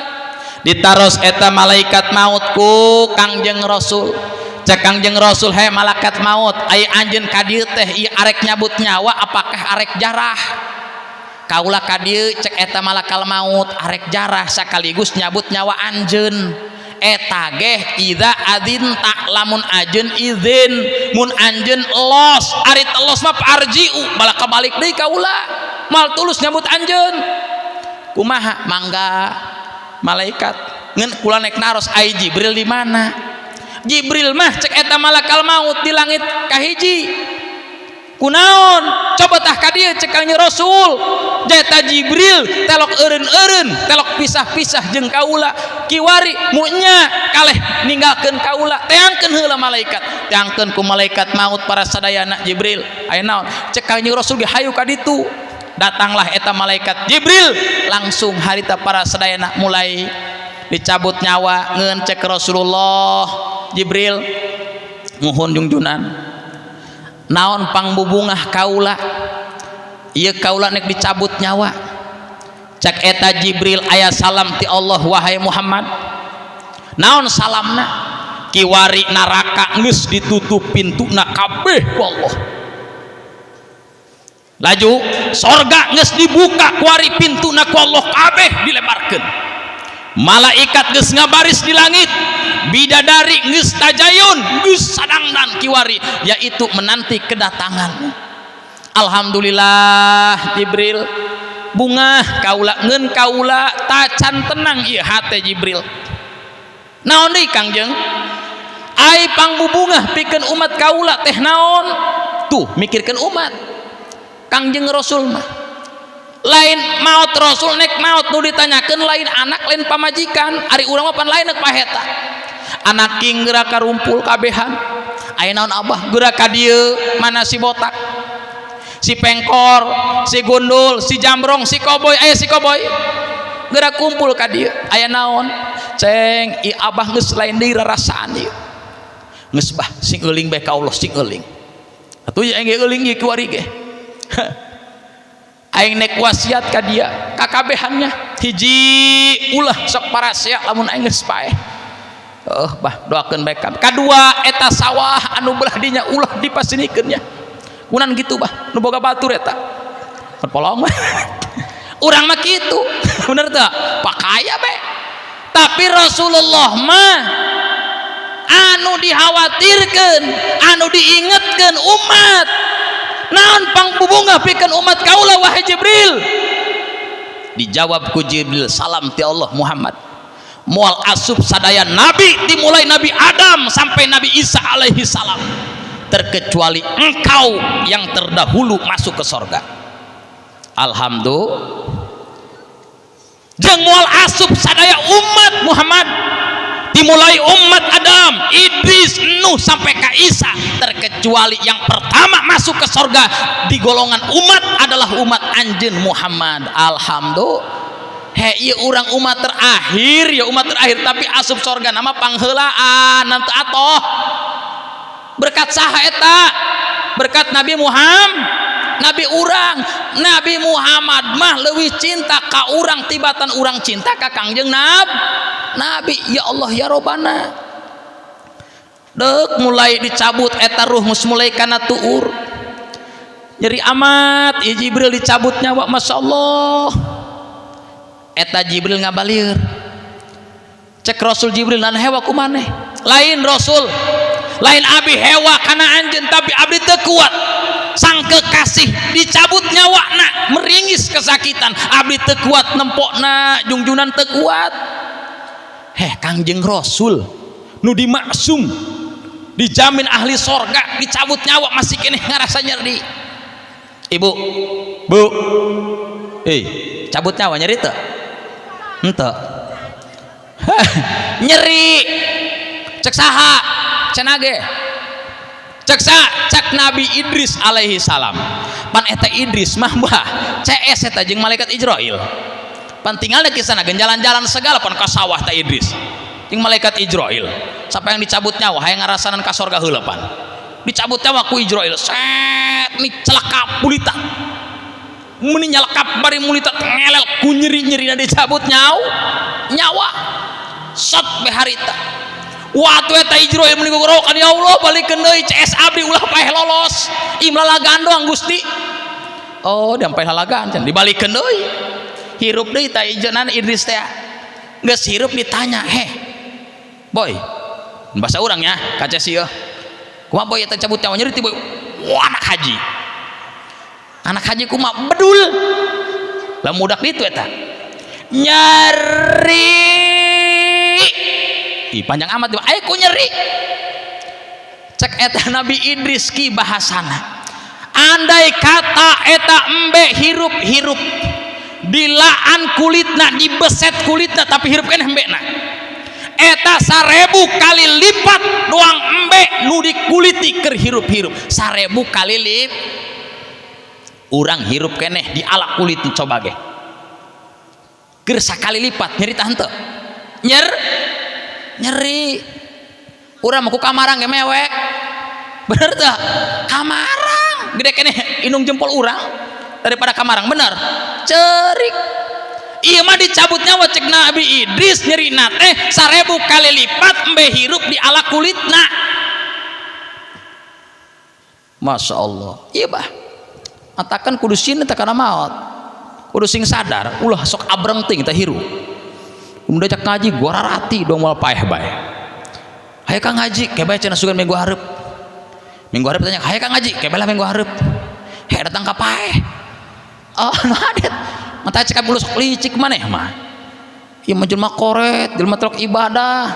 Ditaros eta malaikat maut ku Kangjeng Rasul. Cek Kangjeng Rasul, "He malaikat maut, ai anjeun ka dieu teh ieu arek nyabut nyawa apakah arek jarah?" Kaula ka dieu cek eta malakal maut arek jarah sekaligus nyabut nyawa anjeun. Eta geh idza adinta, lamun anjeun izin, mun anjeun los, ari telos mah arjiu balaka balik deui kaula mal tulus nyabut anjeun. Kumaha mangga malaikat ngan kula nek naros ai Jibril di mana? Jibril mah cek eta malakal maut di langit kahiji. Kunaon? Coba tah ka dieu cek Kangjeng Rasul. Jeta Jibril telok eureun-eureun, telok pisah-pisah jeung kaula. Kiwari munya kaleh ninggalkeun kaula, teangkeun heula malaikat. Teangkeun ku malaikat maut para sadayana Jibril. Aya naon? Cek Kangjeng Rasul ge hayu ka ditu. Datanglah eta malaikat Jibril, langsung harita para sadayana mulai dicabut nyawa. Ngeun cek Rasulullah, Jibril muhun jungjunan. Naon pangbubungah kaula? Ieu kaula nek dicabut nyawa. Cek eta Jibril aya salam ti Allah wahai Muhammad. Naon salamna? Kiwari neraka geus ditutup pintuna kabeh ku Allah. Laju sorga geus dibuka kuari pintuna ku Allah kabeh dilebarkeun. Malaikat geus ngabaris di langit, bidadari geus tajayun, geus sadangdan kiwari, yaitu menanti kedatanganmu. Alhamdulillah Jibril, bungah kaula ngeun kaula tacan tenang ieu hate Jibril. Naon deui Kangjeng? Ai pangbubungah pikeun umat kaula teh naon? Tuh mikirkeun umat. Kangjeng Rasul mah Lain maut Rasul nek maut nu ditanyakeun lain anak, lain pamajikan. Ari urang mah pan lain nek paheta. Anak king geura karumpul kabehan. Aya naon abah geura ka dieu, mana si botak, si pengkor, si gundul, si jambrong, si koboy, aya si koboy. Geura kumpul ka dieu. Aya naon? Ceng, i abah geus lain deui rarasaan ieu. Geus bah, sing euling bae ka Allah, sing euling. Atuh aing ge euling ieu kiwari ge. Aing nek wasiat ka dia, kakabehannya. Hiji, ulah sok parasea lamun aing geus paeh. Oh, bah, doakeun bae kami. Kadua, eta sawah anu belah dinya ulah dipasinikeun nya. Kunan gitu bah, nu boga batur eta. Polong mah. Urang mah kitu. Bener teu? Pakaya be. Tapi Rasulullah mah anu dikhawatirkeun, anu diingetkeun umat. Naon pangbubungah pikeun umat kaula wahai Jibril? Dijawab ku Jibril, salam ti Allah Muhammad. Moal asup sadaya nabi dimulai Nabi Adam sampai Nabi Isa alaihi salam, terkecuali engkau yang terdahulu masuk ke sorga. Alhamdulillah. Jeung moal asup sadaya umat Muhammad dimulai umat Adam, Idris, Nuh sampai ke Isa, terkecuali yang pertama masuk ke sorga di golongan umat adalah umat anjeun Muhammad. Alhamdulillah. Hei, iya urang umat terakhir ya, umat terakhir tapi asup sorga nama pangheulaan nanti atoh berkat saha eta? Berkat Nabi Muhammad. Nabi urang, Nabi Muhammad mah leuwih cinta ka urang tibatan urang cinta ka Kangjeng Nabi. Ya Allah ya Robana. Dek mulai dicabut eta ruh geus mulai kana tuur. Nyeri amat ieu Jibril dicabut nyawa, Masya Allah. Eta Jibril ngabalir. Cek Rasul, Jibril nan hewa ku maneh. Lain Rasul, lain abi hewa kana anjeun, tapi abdi teu kuat. Sang kekasih dicabut nyawa meringis kesakitan, abdi teu kuat nempokna, jungjunan teu kuat. Heh, Kangjeng Rasul nu dimaksum, dijamin ahli sorga, dicabut nyawa masih keneh ngarasa nyeri. Ibu, bu, eh, cabut nyawa nyeri teu? Henteu. Nyeri. Cek saha? Cenah ge cek sa, cek Nabi Idris alaihi salam. Pan eta Idris mah bah CS eta jeung malaikat Ijrail. Pan tinggal kisahna jalan-jalan segala pan ka sawah ta Idris jeung malaikat Ijrail. Sampai yang dicabut nyawa hayang ngarasanan ka sorga heula pan. Dicabut nyawa ku Ijrail, set ni celaka pulita. Meni nyelekap bari mulita ngelel ku nyeri-nyerina dicabut nyawa. Sot beharita. Waktu eta Ijrail meni gogorowokan, ya Allah balikeun deui CS abdi ulah paeh lolos. Im lalagaan doang Gusti. Oh, sampai lalagaan can dibalikeun deui. Hirup deui ta ijenan Idris teh. Geus hirup ditanya, "Heh. Boy." Bahasa urang ya, kaca sieun. Kumaha boy eta cabut nyawa nyeri ti boy? Wah, anak haji. Anak haji kumaha bedul. Lah mudak ditu eta. Nyeri. Ih, panjang amat ayo ku nyeri. Cek eta Nabi Idris ki bahasana. Andai kata eta embe hirup-hirup dilaan kulitna, dibeset kulitna, tapi hirup keneh embena. Eta 1000 kali lipat doang embe nu dikuliti keur hirup-hirup. 1000 kali lip. Urang hirup keneh dialak kulit coba ge. Keur sakali lipat nyeri tah henteu? Nyeri. Urang mah ku kamarang ge mewek. Bener teu? Kamarang gede keneh indung jempol urang daripada kamarang, bener. Cerik. Ieu mah dicabut nyawa cek Nabi Idris nyerina teh 1000 kali lipat embe hirup di ala kulitna. Masya Allah. Iya bah. Atakan kudu sieun teh kana maot. Kudu sing sadar ulah sok abreng ting teh hirup. Kemudian cak ngaji gua rarati dong moal paeh bae. Hayo kang ngaji, ke bae cenah sugan minggu hareup. Minggu hareup tanya, hayo kang ngaji, ke bae lah minggu hareup. He datang ka paeh. Oh, nu adet. Mata cek bulu sok licik maneh mah. Ieu mah jelema koret, jelema telok ibadah.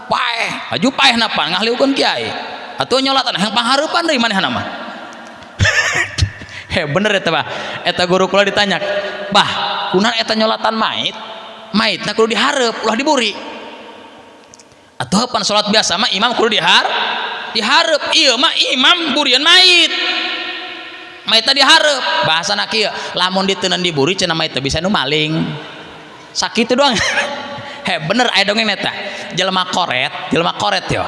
Paeh, aju paeh napa ngahliukeun kiai. Atuh nyolatan hayang panghareupan deui manehna mah. He bener eta bah. Eta guru kula ditanya, "Bah, kunaon eta nyolatan mait? Maitna kudu dihareup, ulah diburi." Atuh pan salat biasa mah imam kudu dihareup. Ieu mah imam burian mait. Maitna dihareup. Bahasana kieu, lamun diteuneun diburi cenah mait teh bisa nu maling. Sakitu doang. He bener aya dongeng eta. Jelema koret yo.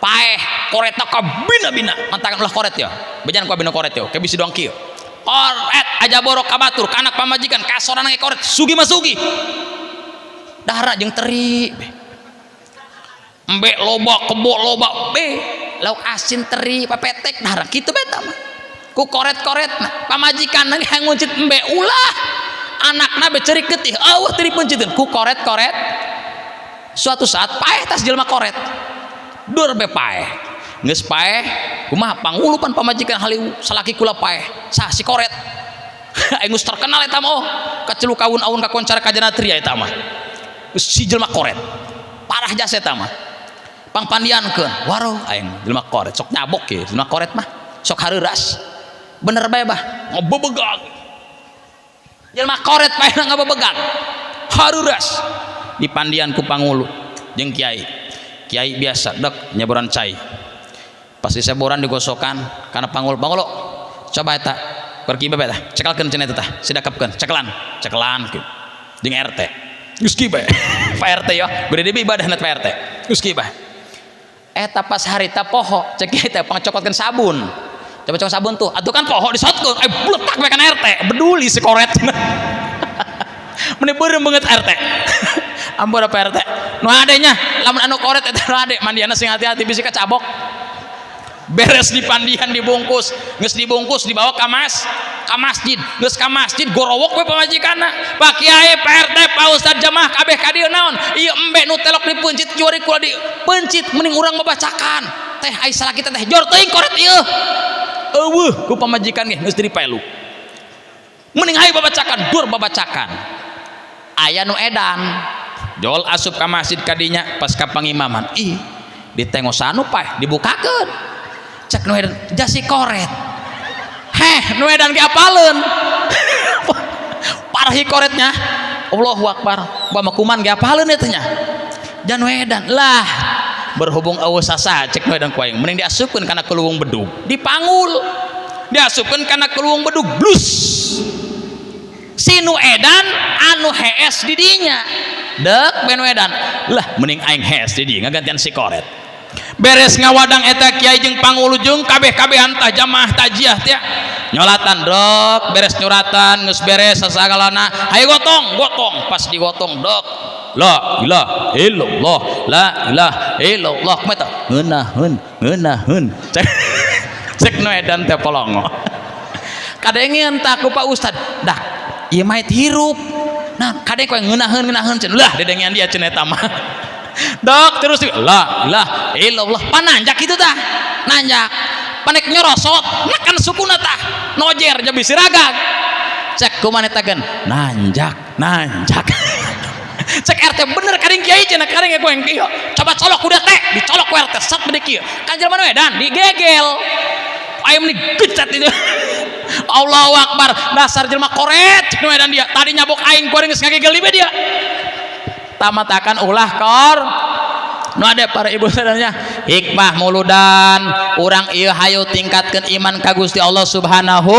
Paeh koretna kabina-bina, mantakan ulah koret yo. Bejan ku abina koret yo, ke bisi doang kieu. Koret aja borok ka batur, ka anak pamajikan, ka sorangan ge koret, sugi mah sugi. Dahara jeung teri. Embe loba, kebo loba, be lauk asin teri papetek dahara kitu beta mah. Ku koret-koretna, pamajikan ge hayang nguncit embe ulah. Anakna be ceurik getih, eueuh teu dipenciteun ku koret-koret. Suatu saat paeh tas jelema koret. Dur be paeh. Geus paeh, kumaha pangulupan pamajikan haliu salaki kula paeh. Sah si koret. Aing geus terkenal eta mah oh. Kacelu kaun-aun kakoncara kajana tria eta mah. Geus si jelema koret. Parah jasa eta mah. Pangpandiankeun, waroh aing jelema koret sok nyabok ye jelema koret mah. Sok hareuras. Bener bae bah, ngabebegang. Jelema koret paehna ngabebegang. Hareuras. Dipandian ku pangulu jeung kiai. Kiai biasa dek nyeboran cai. Pasti seboran digosokan karena pangulu, pangulu coba eta pergi bae tah cekalkeun cenah eta tah sidakepkeun cekelan cekelan kieu jeung RT geus kieu bae. Pak RT yo gede deui ibadahna Pak RT geus kieu bae. Eta pas harita poho cek kiai teh pangcokotkeun sabun, coba cokot sabun tuh atuh kan poho disotkeun bletak bae kana RT beduli si koret. Meni beureum beungeut RT. Ampun Pak RT nu adenya lamun anu koret eta nu ade mandiana sing hati-hati bisi kacabok. Beres dipandian dibungkus, geus dibungkus dibawa ka masjid, geus ka masjid gorowok we pamajikanna. Pak Kiai, Pak RT, Pak Ustad jamaah kabeh ka dieu naon? Ieu embe nu telok dipeuncit kiwari kula dipeuncit mending urang babacakan. Teh ai salaki teh jor teuing koret ieu. Eueuh ku pamajikan ge geus dipelu. Mending hayu babacakan, dur babacakan. Aya nu edan. Jol asup ka masjid kadinya pas ka pangimaman. Ih, ditengosan nu paeh dibukakeun. Cek nu edan jasi koret. Heh, nu edan ge apaleun. Parah koretnya. Allahu akbar. Bama kuman ge apaleun eta nya. Jan nu edan lah. Berhubung eueuh sasa cek nu edan ku aing mending diasupkeun kana keluwung bedug. Dipanggul. Diasupkeun kana keluwung bedug blus. Si nu edan anu hees di dinya. Dek ben nu edan. Lah mending aing hees di dieu ngagantian si koret. Beres ngawadang eta kiai jeung pangulu jeung kabeh-kabehan tah jamaah tajiah teh nyolatan dok beres nyuratan geus beres sasagalana hayu gotong gotong pas digotong dok la ilaha illallah la ilaha illallah kumaha tah ngeunaheun ngeunaheun cek cek nu edan teh polongo kadengeun tah ku Pak Ustad dah ieu mah hirup nah kadeng koe ngeunaheun ngeunaheun cenah lah dedengean dia cenah eta mah. Dok terus la ilaha illallah pananjak kitu tah nanjak panek nyorosot nekan sukuna tah nojer jadi siragag cek kumaha eta geun nanjak nanjak. Cek RT bener karing kiai cenah karing ku yang kieu coba colok kuda teh dicolok ku RT sat bede kieu kan jelema nu edan digegel ayam ni gecat itu. Allahu akbar dasar jelema koret cek nu edan dia tadi nyabok aing ku geus ngagegel di dia tamatakan ulah kor nu ada para ibu sadarnya hikmah muludan urang ieu hayu tingkatkeun iman ka Gusti Allah Subhanahu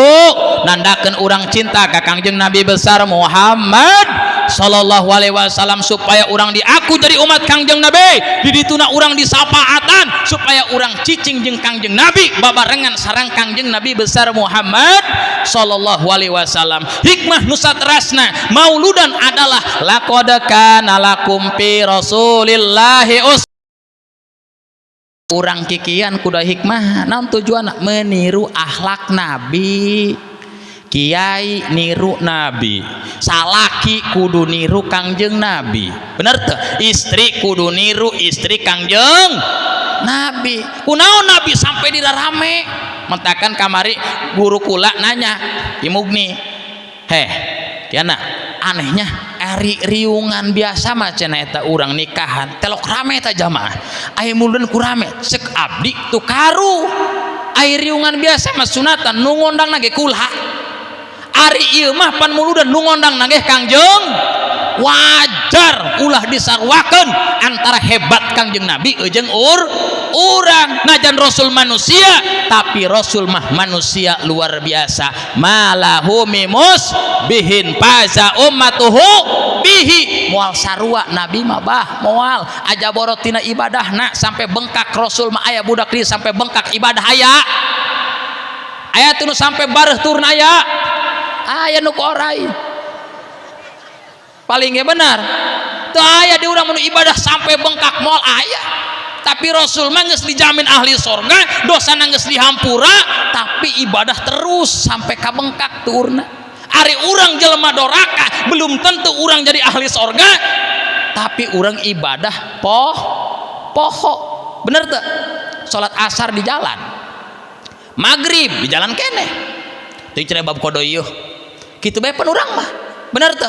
nandakeun urang cinta ka Kangjeng Nabi besar Muhammad sallallahu alaihi wasallam supaya urang diaku jadi umat Kangjeng Nabi di dituna urang disapaatan supaya urang cicing jeung Kangjeng Nabi babarengan sareng Kangjeng Nabi besar Muhammad sallallahu alaihi wasallam. Hikmah nu saterasna mauludan adalah laqad kana lakum fi rasulillahi us urang kikian kuda hikmah naon tujuanna meniru akhlak Nabi. Kiai niru Nabi, salaki kudu niru Kangjeng Nabi, bener teu? Istri kudu niru istri Kangjeng Nabi. Kunaon Nabi sampai dirarame mentakan kamari guru kula nanya Imugni, heh kiana anehnya ari riungan biasa mah cenah eta urang nikahan telok rame eta jamaah aya muludan ku rame cek abdi tukaru. Air riungan biasa mah sunatan nu ngondang ge kula. Ari ieu mah pan muludan nu ngondang ge Kangjeng. Wajar ulah disarwakeun antara hebat Kangjeng Nabi jeung urang. Najan Rasul manusia tapi Rasul mah manusia luar biasa. Malahu mimus bihin paza ummatuhu bihi. Moal sarua Nabi mah bah moal aja borot tina ibadahna sampai bengkak. Rasul mah aya budak dieu sampai bengkak ibadah aya. Aya teu nu sampai bareuh turun aya. Aya nu korai. Paling ge benar. Teu aya di urang nu ibadah sampai bengkak moal aya. Tapi Rasul mah geus dijamin ahli sorga, dosana geus dihampura, tapi ibadah terus sampai ka bengkak turna. Ari urang jelema doraka belum tentu urang jadi ahli sorga, tapi urang ibadah poho. Bener teu? Salat asar di jalan, maghrib di jalan keneh. Teuing cenah bab kodoyuh. Kitu bae pan urang mah. Bener teu?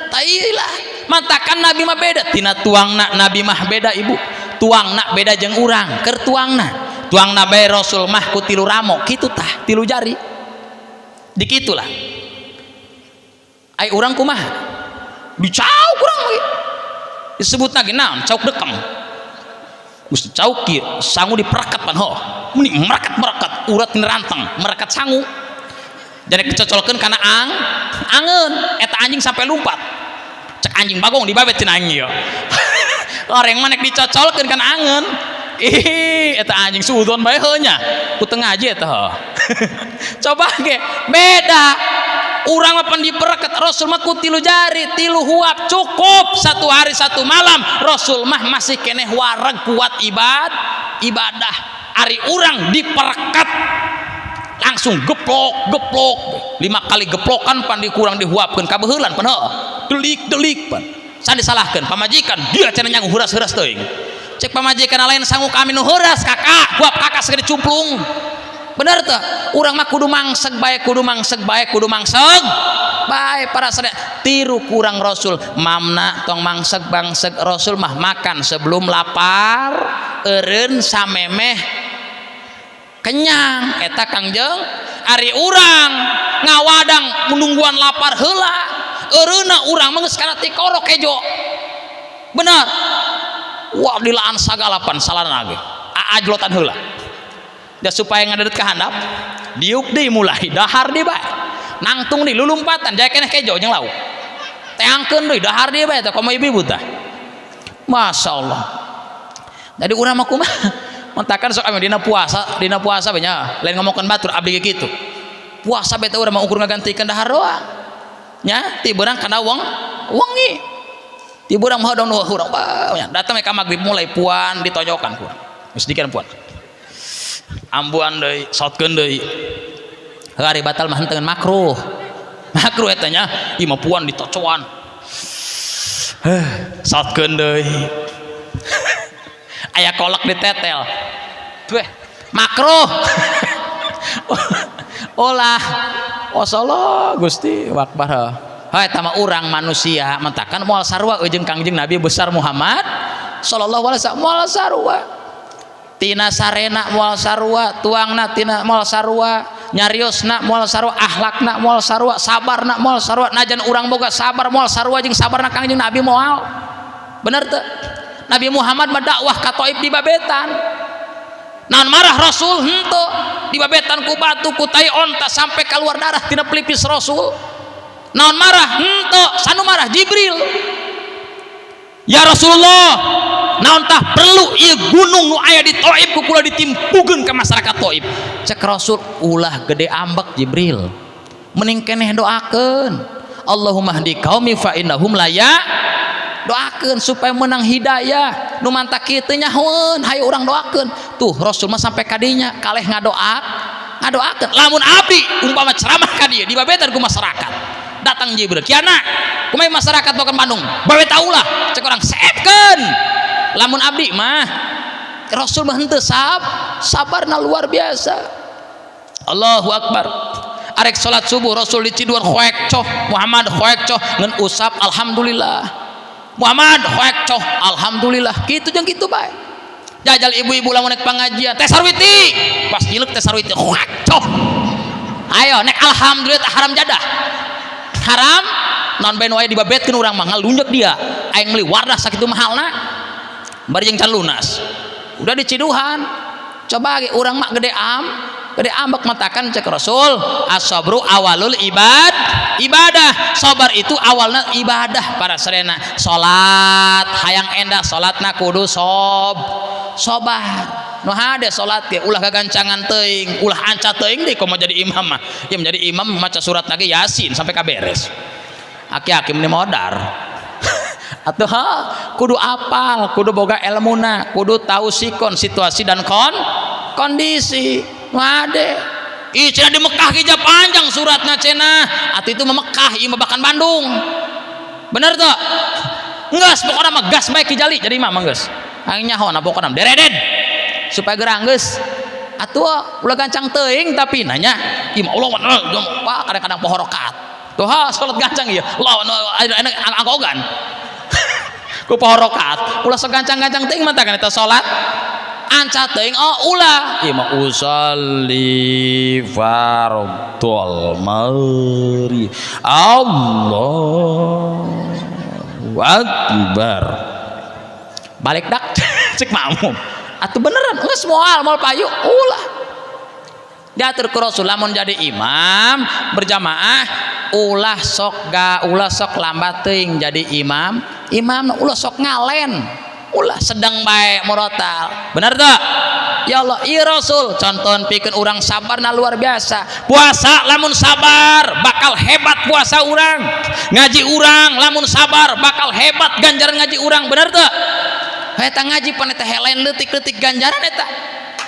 Tailah mantakan Nabi mah beda tina tuangna. Nabi mah beda ibu, tuangna beda jeung urang. Keur tuangna, tuangna bae Rasul mah ku tilu ramo kitu tah, tilu jari dikitulah. Ai urang kumaha? Dicauk urang mah disebut lagi naon, cauk dekem. Geus dicauk kieu, sangu diperekat pan ho. Meni merekat-merekat urat rantang, merekat sangu. Jadi kecocolkeun kana angeun eta anjing sampai lompat. Cek anjing bagong dibabet cenah anjing ieu. Orang mana dicocolkeun kana angeun. Ih, eta anjing suudzon bae heuh nya. Ku teu ngaji eta heuh. Coba ge beda. Urang mah pan diperekat, Rasul mah ku tilu jari, tilu huap cukup satu hari satu malam. Rasul mah masih keneh wareg kuat ibadah. Ari urang diperekat langsung geplok geplok 5 kali geplokan pan dikurang dihuapkeun kabeuheulan pan heuh. Delik delik pan. San disalahkeun pamajikan dia cenah nyangu heuras-heuras teuing. Cek pamajikan lain sangu kami nu heuras kakak, huap kakak segede cumplung. Bener teu? Urang mah kudu mangseg bae, kudu mangseg bae, kudu mangseg bae para sadaya. Tiru kurang Rasul, mamna tong mangseg bangseg. Rasul mah makan sebelum lapar, eureun samemeh kenyang. Eta Kangjeng. Ari urang ngawadang menungguan lapar heula, eureunna urang mah geus kana tikorok kejo. Bener. Wah dilaan sagalapan salana ge. Aajlotan heula. Da supaya ngadedet ka handap, diuk deui mulai dahar deui bae. Nangtung deui lulumpatan jaya keneh kejo jeung lauk. Teangkeun deui dahar deui bae teh komo ibu-ibu tah. Masya Allah. Jadi urang mah kumaha? Mentakan sok ame dina puasa bae nya, lain ngomongkeun batur abdi ge kitu. Puasa bae teh urang mah ukur ngagantikeun dahar doang. Nya ti beurang kana wong wengi. Ti beurang mah hodong nu urang bae nya. Datang ka magrib mulai puan ditonyokan kurang. Geus dikian puan. Ambuan deui, sotkeun deui. Heuh ari batal mah henteu makruh. Makruh eta nya, ieu mah puan ditocoan. Heuh, sotkeun deui. Aya kolak ditetel. Tuh, makruh. Olah. Wasallah Gusti Akbar. Heuh eta mah urang manusia mentakan moal sarua jeung Kangjeng Nabi besar Muhammad sallallahu alaihi wasallam, moal sarua. Tina sarena moal sarua, tuangna tina moal sarua, nyariosna moal sarua, akhlakna moal sarua, sabarna moal sarua. Najan urang boga sabar moal sarua jeung sabarna Kangjeng Nabi moal. Bener teu? Nabi Muhammad mah dakwah ka Taif di babetan. Naon marah Rasul henteu, dibabetan ku batu ku tai onta sampai keluar darah tina pelipis Rasul. Naon marah henteu, sanu marah Jibril. Ya Rasulullah, naon tah perlu ieu gunung nu aya di Taif ku kula ditimpukeun ka masyarakat Taif. Cek Rasul, ulah gede ambek Jibril. Mending keneh doakeun. Allahumma hdi qaumi fa innahum la ya. Doakeun supaya menang hidayah. Nu mantak kieu teu nyahoeun, hayu urang doakeun. Tuh Rasul mah sampai kadinya kaleh ngadoa, ngadoakeun. Lamun abdi umpama ceramah ka dieu dibabetan ku masyarakat. Datang Jibril, kiana kumaha masyarakat bokan Bandung, bawe taulah cek orang seepkeun. Lamun abdi mah Rasul mah henteu sabarna luar biasa. Allahu Akbar. Arek salat subuh Rasul diciduan khoek coh, Muhammad khoek coh ngan usap alhamdulillah. Muhammad khoek coh alhamdulillah. Kitu jeung kitu bae. Jajal ibu-ibu lamun nek pengajian teh sarwiti, pas nyilek teh sarwiti cok. Ayo nek alhamdulillah haram jadah. Haram non ben wae dibabetkeun urang mah ngalunjak dia. Aing meuli wardah sakitu mahalna. Bari jeung can lunas. Udah diciduhan. Coba ge urang mah gede am, gede ambek matakan cek Rasul, as-sabru awalul ibadah. Sabar itu awalnya ibadah para serena. Salat hayang endah salatna kudu sobar. Nu hade salat ge ulah gagancangan teuing, ulah anca teuing deui komo jadi imam mah. Ya menjadi imam maca surat lagi Yasin sampai kaberes. Aki-aki meni modar. Atuh ha, kudu apal, kudu boga elmuna, kudu tahu sikon situasi dan kondisi. Nu hade. Ih cenah di Mekah ge panjang suratna cenah. Atuh itu mah Mekah, ieu mah bahkan Bandung. Bener tuh? Geus pokona mah gas bae Ki Jali jadi imam mah geus. Aing nyaho na pokona dereded. Supaya gerang geus. Atuh ulah gancang teuing tapi nanya, ieu mah Allah Pak kadang-kadang poho rakaat. Tuh ha salat gancang ieu. Allah enak angkogan. Ku poho rakaat, ulah sok gancang-gancang teuing mah kan eta salat. Anca teuing oh ulah. Ieu mah usalli fardhol mari. Allahu Akbar. Balik dak cek makmum. Atuh beneran geus moal moal payu ulah. Diatur ku Rasul lamun jadi imam berjamaah ulah sok ga ulah sok lambat teuing jadi imam, imam ulah sok ngalen, ulah sedang bae murotal. Bener teu? Ya Allah, iya Rasul contohan pikeun urang sabarna luar biasa. Puasa lamun sabar bakal hebat puasa urang. Ngaji urang lamun sabar bakal hebat ganjaran ngaji urang. Bener teu? Eta ngaji pan eta helen leutik-leutik ganjaran eta.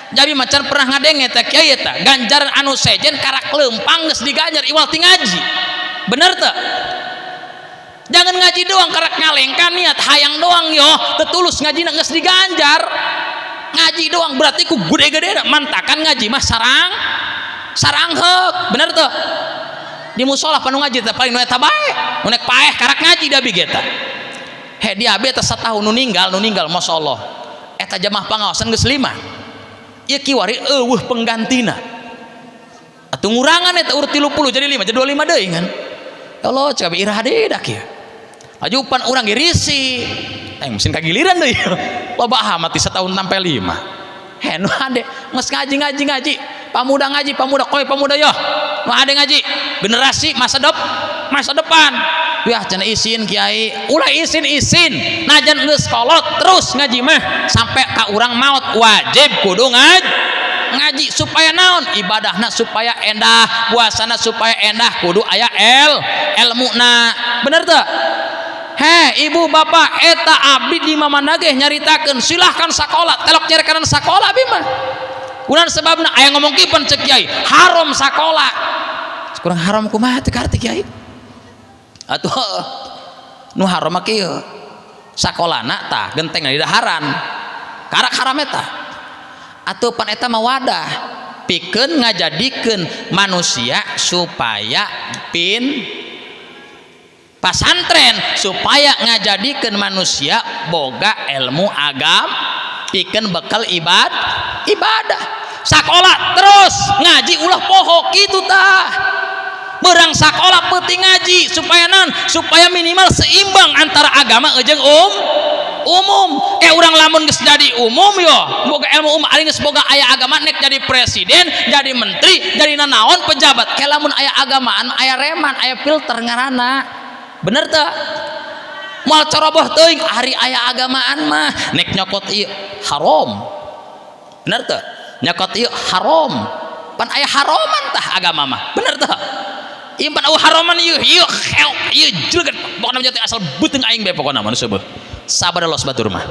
Jadi macan pernah ngadenge eta kiai eta ganjaran anu sejen karak leumpang geus diganjar iwal ti ngaji. Bener teu? Jangan ngaji doang karak ngalengkan niat hayang doang yo tetulus ngaji geus diganjar. Ngaji doang berarti ku gede-gede mantakan ngaji mah sarang sarang heuk. Bener teu? Di musola panu ngaji teh paling nu eta bae. Nu nek paeh karak ngaji da bi eta. He dia abi eta satahun nu ninggal masyaallah. Eta jamaah pangaosan geus 5. Ieu kiwari eueuh penggantina. Atuh ngurangan eta urut 30 jadi 5 jadi 25 deui kan. Ya Allah cek abi iraha deui dak ieu. Ajupan urang ge risih. Aing mesin kagiliran deui. Loba amat di setahun sampai 5. He nu hade geus ngaji ngaji ngaji. Pamuda ngaji, pamuda koy pamuda yo. Nu hade ngaji. Generasi masa depan. Wah cenah isin kiai, ulah isin-isin. Najan geus kolot terus ngaji mah sampai ka urang maut wajib kudu ngaji supaya naon ibadahna supaya endah, puasana supaya endah kudu aya elmuna. Bener teu? He ibu bapak eta abdi di mamana ge nyaritakeun silahkan sakola telok nyarekanan sakola abi mah. Kunaon sebabna aya ngomong kieu pan cek kiai haram sakola. Kurang haram kumaha teu karti kiai? Atuh nu haram mah kieu. Sakolana tah genteng di daharan. Karak haram eta. Atuh pan eta mah wadah pikeun ngajadikeun manusia supaya pin pasantren supaya ngajadikeun manusia boga ilmu agam pikeun bekal ibadah. Sakola terus ngaji ulah poho kitu tah. Berang sakola penting ngaji supaya nan supaya minimal seimbang antara agama jeung umum. Urang lamun geus jadi umum yo boga ilmu umum ari geus boga aya agama nek jadi presiden jadi menteri jadi nanaon pejabat. Kayak lamun aya agamaan aya reman aya filter ngaranna. Bener teu? Moal coroboh teuing ari aya agamaan mah nek nyokot ieu haram. Bener teu? Nyokot ieu haram. Pan aya haroman tah agama mah. Bener teu? Ieu pan eueuh haroman ieu ieu khel ieu jelegan pokona mah asal beuteung aing bae pokona mah nu seubeuh. Sabar los batur mah.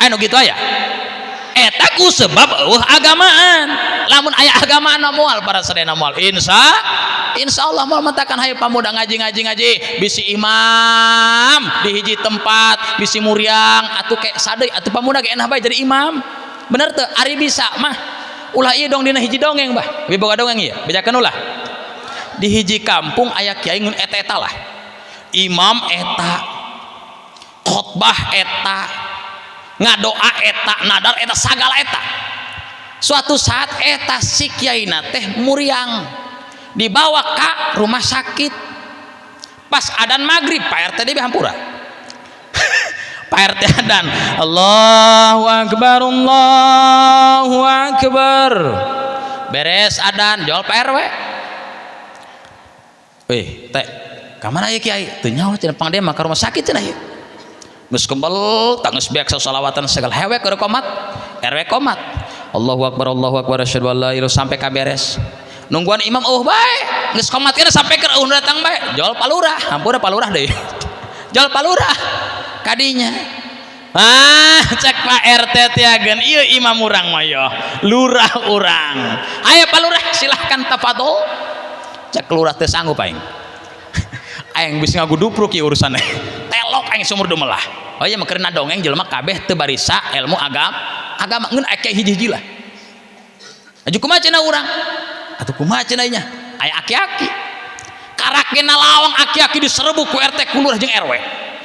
Anu kitu aya. Eta ku sebab eueuh agamaan. Lamun aya agamaan mah moal para sadayana moal. Insyaallah moal matakan hayu pamuda ngaji ngaji ngaji bisi imam di hiji tempat bisi muriang atuh ke sadeuy atuh pamuda ge enah bae jadi imam. Bener teu? Ari bisa mah ulah ieu dong dina hiji dongeng bah. Bi boga dongeng ieu bejakeun ulah. Di hiji kampung aya kiai ngun eta-eta lah. Imam eta, khotbah eta, Ngadoa eta nadar eta sagala eta. Suatu saat eta si kiaina teh muriang dibawa ka rumah sakit. Pas adan maghrib Pak RT deui hampura. Pak RT adan Allahu akbar Allahu akbar. Beres adan jol Pak RW. Weh, teh, ka mana ieu kiai? Teu nyaho cenah pang dia mah ka rumah sakit cenah ieu. Geus kembel, tanggeus beak sasalawatan segala hewek keur komat. RW komat. Allahu akbar Allahu akbar asyhadu an la ilaha sampai ka beres. Nungguan imam eueuh bae. Geus komat kana sampai keur eueuh datang bae. Jol palurah, hampura palurah deui. Jol palurah kadinya. Ah, cek Pak RT tiageun ieu imam urang mah yo, lurah urang. Ayo palurah silahkan tafadhol. Cek lurah teh sanggup aing. Aing bisa ngagudupruk ieu urusanna. Telok aing sumur dumelah. Oh iya mah keur dongeng jelema kabeh teu barisa ilmu agama. Agama ngeun aya hiji-hiji lah. Aju kumaha cenah urang? Atuh kumaha cenah nya? Aya aki-aki. Karakena lawang aki-aki diserbu ku RT ku lurah jeung RW.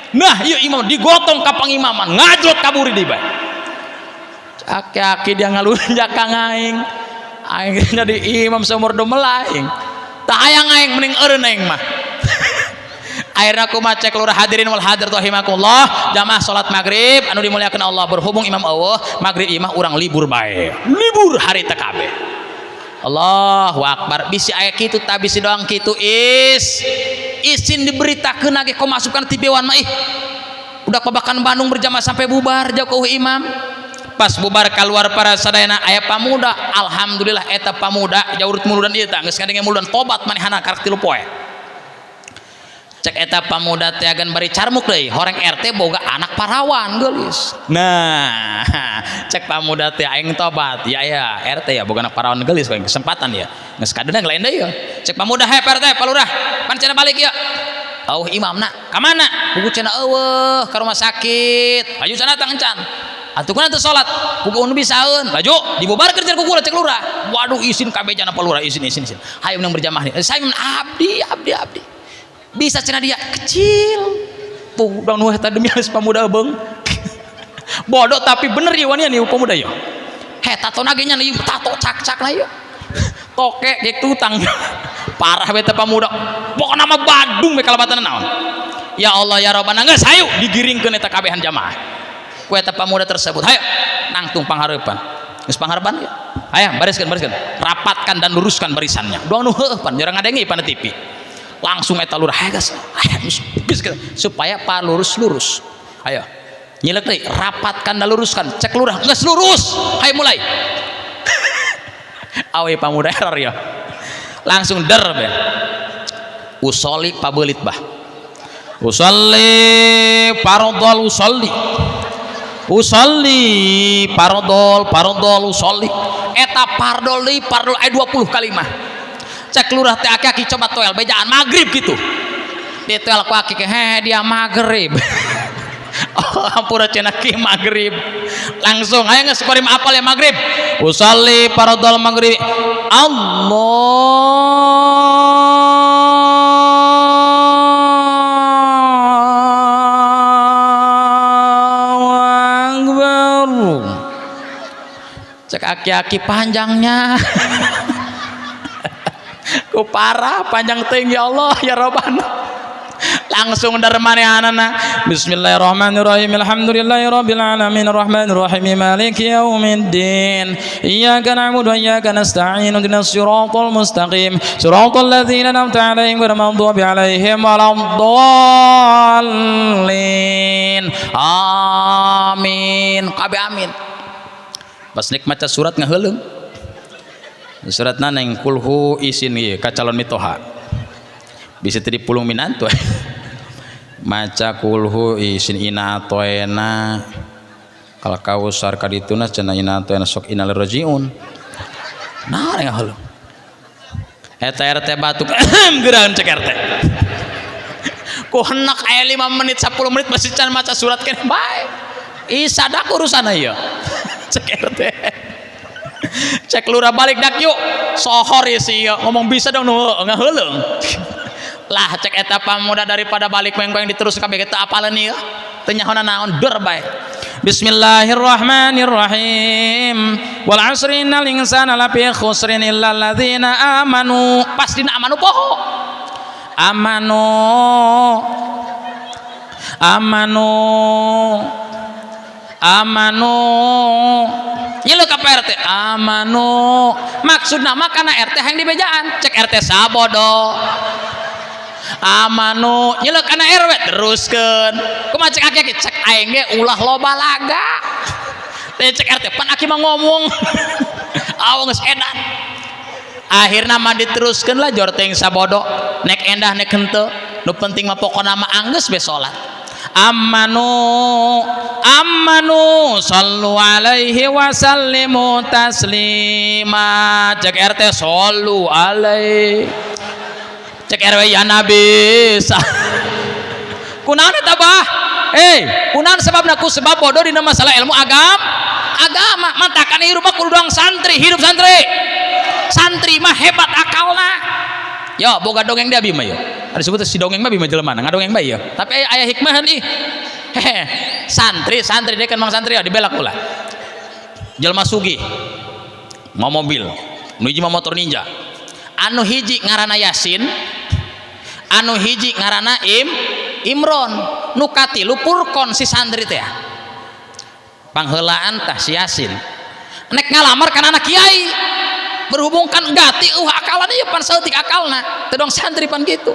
Nah, ieu imam digotong ka pangimaman, ngajlot kaburi deui bae. Aki-aki dia ngalunjak ka aing. Aing jadi imam seumur dumelah aing. Tak hayang aing mending eureun aing mah. Akhirnya aku maca lurah hadirin wal hadir rahimakumullah jamaah salat maghrib anu dimuliakan Allah berhubung imam Allah maghrib imah urang libur bae libur hari TKB. Allahu akbar bisi aya kitu ta bisi doang kitu is isin diberitakeun lagi kok masukkan tipewan mah ih udah pabakan Bandung berjamaah sampai bubar jauh imam. Pas bubar keluar para sadayana aya pamuda alhamdulillah eta pamuda jaurut muludan ieu tah geus ngadenge muludan tobat manehana karak 3 poe. Cek eta pamuda teh agan bari carmuk deui horeng RT boga anak parawan geulis. Nah, cek pamuda teh aing tobat. Ya ya RT ya boga anak parawan geulis kesempatan ya. Geus kadeunang lain deui ya. Cek pamuda he RT palurah pan cenah balik ieu. Auh imamna ka mana? Pugu cenah eueuh ka rumah sakit. Laju cenah tang encan. Atuh kuna teu salat, pugu nu bisaeun. Laju dibubarkeun cenah ku kula cek lurah. Waduh isin kabeh cenah palurah isin isin isin. Hayu menang berjamaah nih. Saya abdi abdi abdi. Bisa cenah dia kecil. Tuh dang nu eta demi alis pamuda beung. Bodoh tapi bener ieu wanian ieu pemuda ieu. He tato nage nya ieu tato cak-cak na ieu. Toke gitu tang. Parah we teh pamuda. Pokona mah Badung we kalebatan naon. Ya Allah ya Rabbana geus hayu digiringkeun eta kabehan jamaah. Ku eta pamuda tersebut hayu nangtung panghareupan. Geus panghareupan ieu. Hayu bariskeun bariskeun. Rapatkan dan luruskan barisannya. Doang nu heueuh pan jarang ngadenge pan TV. Langsung eta lurah hayu geus hayu geus supaya palurus-lurus. Ayo nyilek deui rapatkan dan luruskan. Cek lurah geus lurus. Hayu mulai. Awe pamuda error ya. Langsung der be. Usolli pabeulit bah. Usolli fardhol usolli. Usolli fardhol fardhol usolli. Eta fardhol deui fardhol aya 20 kalimah. Cek lurah teh aki-aki coba toel bejaan maghrib gitu. Ditoel ku aki he dia maghrib. Oh ampura cenah ki maghrib. Langsung aya geus kuari apal ya maghrib. Usolli fardhol maghrib. Allahu akbar. Cek aki-aki panjangnya. Ku parah panjang teuing ya Allah ya Rabbana. Langsung dari manehanana Bismillahirrahmanirrahim alhamdulillahirabbil alamin arrahmanirrahim maliki yaumiddin iyyaka na'budu wa iyyaka nasta'in ihdinas siratal mustaqim siratal ladzina an'amta 'alaihim ghairil maghdubi 'alaihim waladdallin amin kabeh amin. Pas nek maca surat ngaheuleung suratna neng kulhu isin ieu ka calon mitoha bisa teu dipulung minantu. Maca kulhu isin ina atoena kal kausar kadituna cenah ina atoena sok inal rajiun nah ngaheuleuh eta RT batuk geurang cek RT ku henak aya 5 menit 10 menit masih can maca surat keneh bae isadak urusanna ieu cek RT cek lurah balik dak yuk sohor ieu si ieu ngomong bisa dong nu ngaheuleung lah cek eta pamuda daripada balik mengkoeng diterus kabeh teu apaleun ieu teu nyahonan naon der bae. Bismillahirrahmanirrahim. Wal asri innal insana lafi khusrin illa alladzina amanu. Pas dina amanu poho. Amanu. Amanu. Amanu. Nyilu ka Pak RT. Amanu. Maksudna mah kana RT hayang dibejaan. Cek RT sabodo. Amanu nyelek kana RW teruskeun. Kumaha cek aki-aki cek aing ge ulah loba laga. Teh cek RT pan aki mah ngomong. Aw geus edan. Akhirna mah diteruskeun lah jor teh sabodo. Nek endah nek henteu. Nu penting mah pokona mah anggeus be salat. Amanu amanu sallu alaihi wasallimu taslima. Cek RT sallu alaihi. Cek RW ya Nabi. Kunaon eta bah? Kunaon sebabna? Ku sebab bodoh dina masalah ilmu agama. Mantakan hirup mah kudu doang santri, hidup santri. Santri mah hebat akalna. Yo boga dongeng dia abi mah yo. Ada disebut si dongeng mah abi mah jelema ngadongeng bae yo. Tapi aya hikmahan ih. Hehe. Santri, santri dia kan mang santri ya dibelak ulah. Jelema sugih. Mau mobil, nu hiji mah motor Ninja. Anu hiji ngaranna Yasin, anu hiji ngaranna Imron, nu katilu Purkon si santri teh. Pangheulaan tah si Yasin. Nek ngalamar kana anak kiai. Berhubung kan gati akalan ieu pan saeutik akalna. Teu dong santri pan kitu.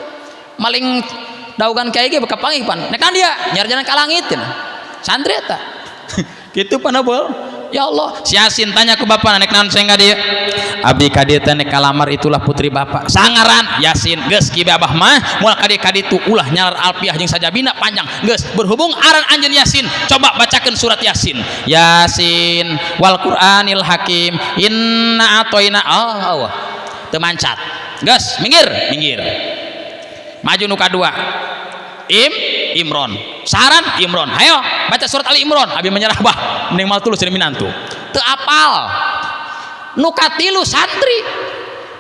Maling daugan kiai ge beka panggih pan. Nek kan dia nyarjana ka langit cenah. Santri eta. Kitu pan abol. Ya Allah, si Yasin tanya ke bapak, nek naon seng ka dieu? Abdi ka dieu teh nek kalamar itulah putri bapak. Sangaran Yasin, geus kieu abah mah moal ka dieu ka ditu ulah nyalar alfiah jeung sajabina panjang. Geus berhubung aran anjeun Yasin, coba bacakeun surat Yasin. Yasin wal Qur'anil Hakim inna atoina Allah. Teu mancat. Geus minggir, minggir. Maju nu kadua. Imron. Saran Imron. Hayo baca surat Ali Imron. Abi menyerah bah. Mending mal tulus jadi minantu. Teu apal. Nu katilu santri.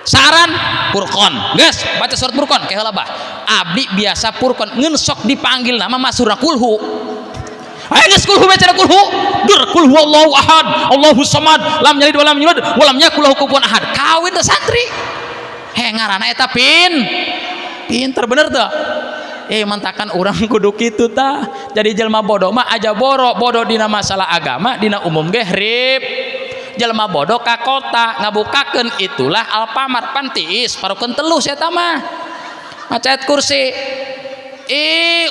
Saran Purkon. Geus baca surat Purkon ke heula bah. Abdi biasa Purkon ngeun sok dipanggil nama masurna kulhu. Hayo geus kulhu baca kulhu. Dur kul huwallahu ahad, Allahu samad, lam yalid walam yulad, walam yakul lahu kufuwan ahad. Kawin teh santri. He ngaranna eta pinter bener teu? Mantakan urang kudu kitu tah. Jadi jelma bodoh mah aja boro, bodoh dina masalah agama, dina umum ge rip. Jelma bodoh ka kota ngabukakeun itulah Alfamart pan tiis parukeun telus eta mah. Maca kursi.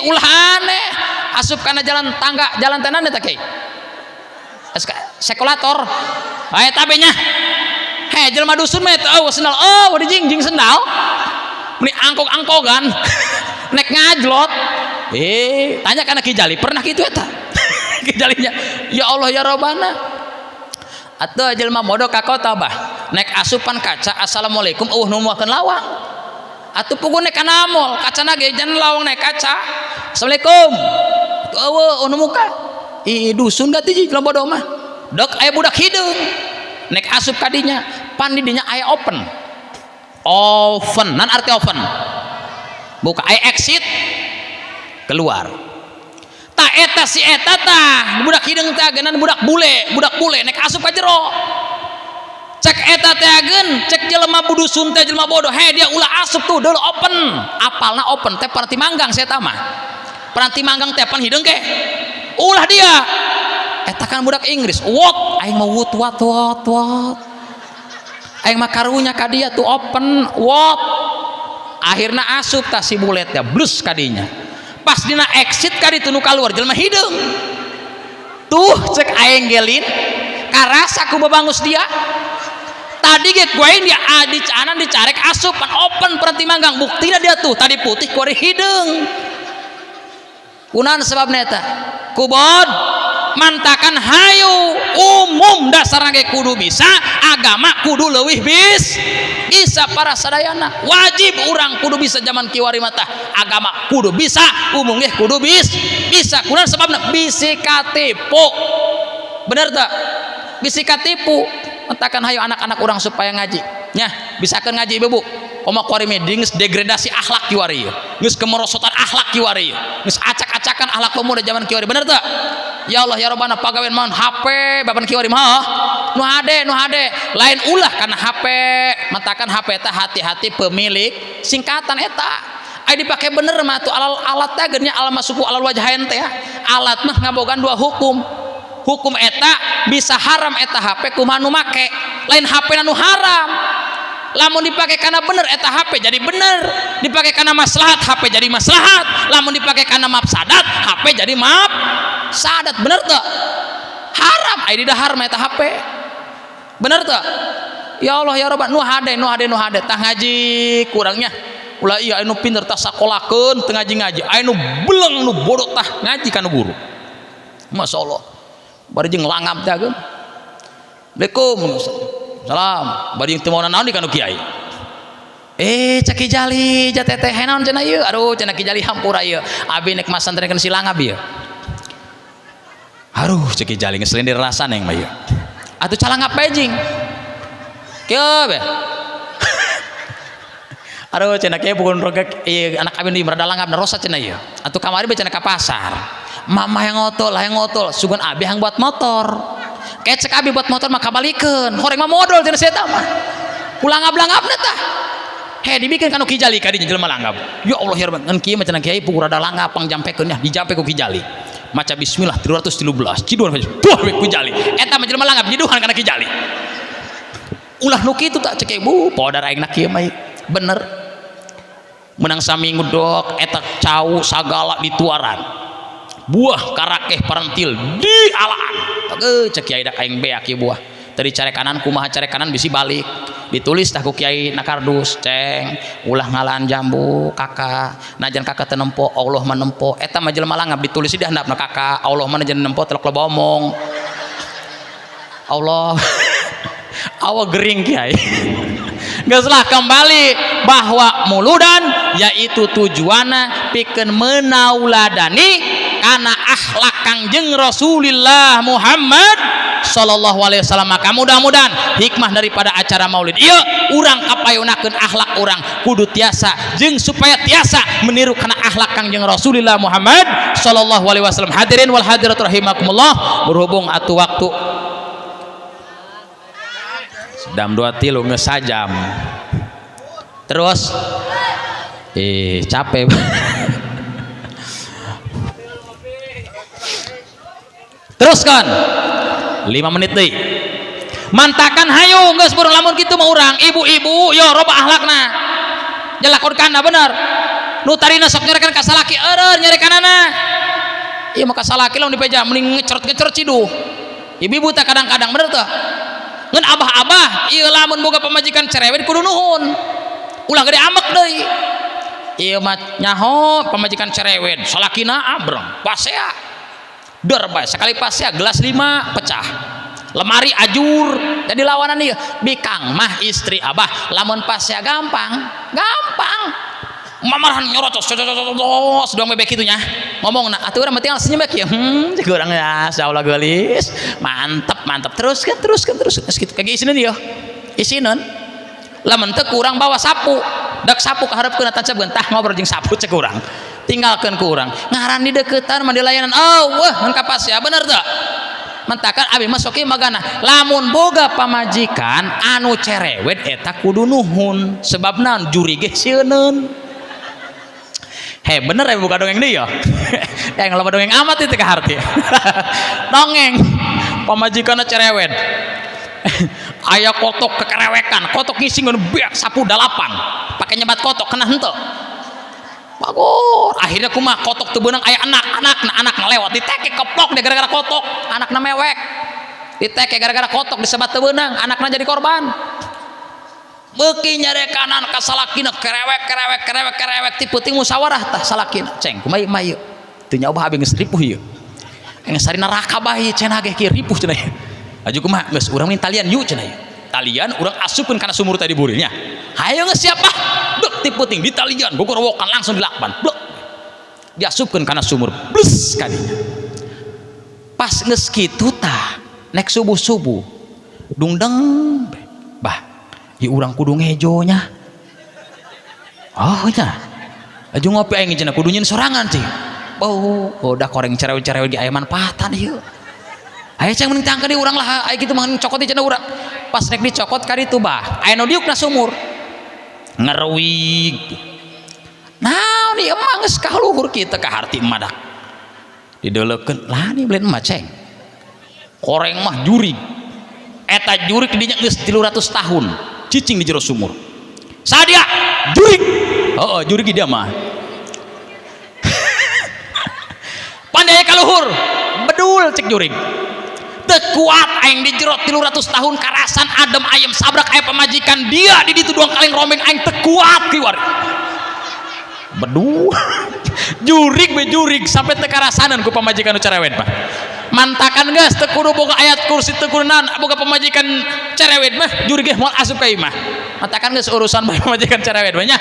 Ulah aneh. Asup kana jalan tangga, jalan tenan eta kiai. Sekulator. Bae tabe nya. He jelma dusun mah eta eueuh sendal. Oh, dijing jing sendal. Meni angkog-angkogan. Nek ngajlot. Tanya kana Ki Jali, pernah kitu eta? Ki Jalinya, ya Allah ya Robbana. Atuh jelema bodoh ka kota bah. Nek asupan kaca assalamualaikum eueuh nu muakeun lawang. Atuh puguh nek kana mall, kacana ge jan lawang nek kaca. Assalamualaikum. Atuh eueuh nu muka. Ih dusun da tiji jelema bodoh mah. Dek aya budak hideung. Nek asup kadinya, pan di dinya aya open. Oven, nan arti oven. Buka aya exit keluar. Ta eta si eta tah budak hideung teh agenan budak bule nek asup ka jero. Cek eta teh ageun, cek jelema budusun teh jelema bodoh, he dia ulah asup tuh deul open. Apalna open teh peranti manggang saya mah. Peranti manggang teh pan hideung ke. Ulah dia. Eta kan budak Inggris. What? Aing mah what what what what. Aing mah karunya ka dia tuh open what. Akhirna asup tah si bulet ya blus kadinya. Pas dina exit ka ditu nu kaluar jelema hideung. Tuh cek aing gelin karasa ku babangus dia. Tadi ge ku aing dia adi canan dicarek asup pan open peranti manggang buktina dia tuh tadi putih ku ari hideung. Kunaon sebabna eta? Kubod mantakan hayu umum dasarna ge kudu bisa agama kudu leuwih bisa para sadayana wajib urang kudu bisa zaman kiwari mata agama kudu bisa umum ge kudu bisa kunaon sebabna bisi katipu bener teu bisi katipu mentakan hayu anak-anak urang supaya ngaji nya bisakeun ngaji ibu komo kuari mah geus degradasi akhlak kiwari ieu geus kemerosotan akhlak kiwari ieu geus acak-acakan akhlak pemuda zaman kiwari bener teu Ya Allah ya Rabbana, pagawean maon HP bapan kiwari mah nu hade, nu hade lain ulah karena HP. Matakan HP eta hati-hati pemilik singkatan eta. Ai dipake bener mah tuh alal alat teh geunya al masuku alal wajhain teh ya. Alat mah ngabogaan dua hukum. Hukum eta bisa haram eta HP kumaha nu make, lain HP nu haram. Lamun dipake karena bener eta HP jadi bener, dipake karena maslahat HP jadi maslahat, lamun dipake karena mafsadat HP jadi mafsadat. Bener tuh haram ai di dahar mah eta HP, bener tuh. Ya Allah ya Rabbana, nu hade, nu hade, nu hade tah ngaji kurangnya ulah. Iya, anu pinter tah sakolakeun teu ngaji-ngaji, anu beleng nu bodoh tah ngaji kana guru. Masya Allah, bari jeung langap teh. Assalamualaikum, salam, bari jeung teu maona naon di kanu kiai. Eh, cek Ki Jali, jatete naon cenah ieu? Aduh, cenah Ki Jali, hampura ieu, abi nek masantrenkeun si langap ieu. Aduh, cek Ki Jali, ngeselin rasa neng mah ieu. Atuh calangap bae jing kieu be. Aduh, cenah kieu pukul rogak ieu anak abi di merada langap rosa cenah ieu. Atuh kamari be cenah ka pasar mama yang ngotol lah, yang ngotol sugan abi yang buat motor. Kayak cek abi buat motor mah kabalikeun horeng mah modal cenah saya mah kulangap-langapna tah. He, dibikin kanu Ki Jali kadinya jelema langgap. Ya Allah ya Rabb, ngan kieu mah cenah kiai pukur rada langgap pangjampekeun nya, dijampe ku Ki Jali. Maca bismillah 313 ciduhan tuh ku Jali. Eta mah jelema langgap nyiduhan kana Ki Jali. Ulah nu kitu tak cek ibu, podar aing na kieu mah bener. Menang saminggu dok eta cau sagala dituaran. Buah karakeh parentil di alaan. Oke, cek kiai dak aing beak ieu buah. Tadi care kanan kumaha, care kanan bisi balik. Ditulis tah ku kiai na kardus, ceng ulah ngalaan jambu kakak, najan kakak teu nempo, Allah mah nempo. Eta mah jelema langap ditulis di handapna kakak, Allah mah najan nempo telok loba omong. Allah awak gering kiai. Geus lah, kembali bahwa muludan yaitu tujuanna pikeun menauladani kana akhlak Kangjeng Rasulullah Muhammad sallallahu alaihi wasallam. Maka mudah-mudahan hikmah daripada acara maulid ieu urang kapayunakeun akhlak urang kudu tiasa jeung supaya tiasa meniru kana akhlak Kangjeng Rasulullah Muhammad sallallahu alaihi wasallam. Hadirin wal hadirat rahimakumullah, berhubung atuh waktu dam dua tilu geus sajam terus, eh, capek. Teruskan 5 menit deui. Mantakan hayu geus burung lamun kitu mah urang ibu-ibu yo roba akhlakna jalakon kana bener. Nu tarina sok nyarekan ka salaki, eureun nyarekanana ieu mah ka salaki lamun dipeja mending ngecerot-ngecerot ciduh. Ibu-ibu teh kadang-kadang bener teh. Ngan abah-abah ieu lamun boga pamajikan cerewet kudu nuhun, ulah gede ambek deui. Ieu mah nyaho pamajikan cerewet, salakina abreng pasea der bae, sekali pasea gelas 5 pecah, lemari ajur jadi lawanan ieu. Bikang mah istri abah lamun pasea gampang gampang mamarahan nyorocos cocococos doang bebek kitu nya ngomongna. Atuh urang mah tinggal senyum bae kieu, cek urang ya insyaallah geulis mantep mantep, teruskeun teruskeun terus geus kitu kage isineun ieu isineun. Lamun teu kurang bawa sapu dak sapu kaharepkeun tancapkeun tah ngobrol jeung sapu cek urang, tinggalkeun ku urang ngaran di deukeutan mah di layanan. Oh wah mun kapas ya bener teu. Mentakan abi mah sok magana lamun boga pamajikan anu cerewet eta kudu nuhun, sebab naon juri ge sieuneun. Hei bener ya buka dongeng deui ya. Yang loba dongeng amat itu ka harti. Dongeng pamajikanna cerewet. Aya kotok kekerewekan, kotok ngising nu beak sapu dalapan. Pake nyebat kotok kena henteu. Bagus. Akhirnya kumaha kotok teu beunang aya anak-anak, nah anak lewat diteke keplok dia gara-gara kotok, anakna mewek. Diteke gara-gara kotok disebat teu beunang, anakna jadi korban. Beuki nyarekanan ka salakina kerewek kerewek kerewek kerewek ti peuting musyawarah tah salakina. Ceng kumaha mah ieu? Teu nyaobah abi geus ripuh ieu. Geus sari neraka bae cenah ge kieu ripuh cenah. Aju kumaha geus urang min talian yuk cenah ieu. Talian urang asupkeun kana sumur tadi burilnya. Hayo geus siap ah. Dek ti peuting di talian gogorowokan langsung dilakban. Blek. Diasupkeun kana sumur. Blus kadinya. Pas geus kitu tah nek subuh-subuh dungdeng bah ieu urang kudu ngejo nya. Oh nya. Aju ngopi aing cenah kudu nyeun sorangan cing. Oh, udah koreng cerewet-cerewet ge aya manfaatan ieu. Aya cang mending tangka di urang lah, aya kitu mah cokot di cenah urang. Pas rek dicokot ka ditu bah, aya nu diuk na sumur. Ngeruwig. Naon ieu mah geus ka luhur kitu ka harti emak dak. Dideulekeun, lah ni belen emak ceng. Koreng mah jurig. Eta jurig dinya geus 300 tahun cicing di jero sumur. Sadia jurig. Heeh, jurig dia mah. Pandai ka luhur, bedul cek jurig. Teu kuat aing di jero 300 tahun karasan adem ayem sabrak aya pamajikan dia di ditu doang kaleng rombeng aing teu kuat kiwari. Bedul. Jurig be jurig sampai teu karasanan ku pamajikan nu cerewet mah. Mantakan geus teu kudu boga ayat kursi teu kudu naon boga pamajikan cerewet mah jurig ge moal asup ka imah. Mantakan geus urusan pamajikan cerewet mah nya.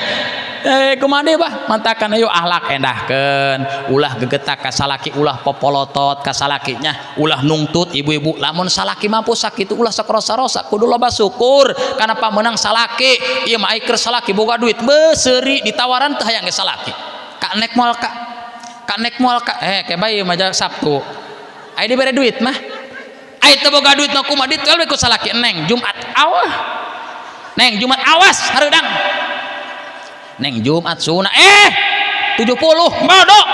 Kumaha deui bah mantakan ayo akhlak endahkeun ulah gegetak ka salaki ulah popolotot ka salakinya ulah nungtut ibu-ibu lamun salaki mampu sakitu ulah sok rosa-rosa kudu loba syukur kana pamenang salaki ieu mah ai keur salaki boga duit beuseri ditawaran teu hayang ge salaki ka nek moal ka ka nek moal ka ke bae mah Sabtu ai dibere duit mah ai teu boga duit mah kumaha dituel we ku salaki neng Jumat awah neng Jumat awas hareudang neng Jumat sunah 70 bodoh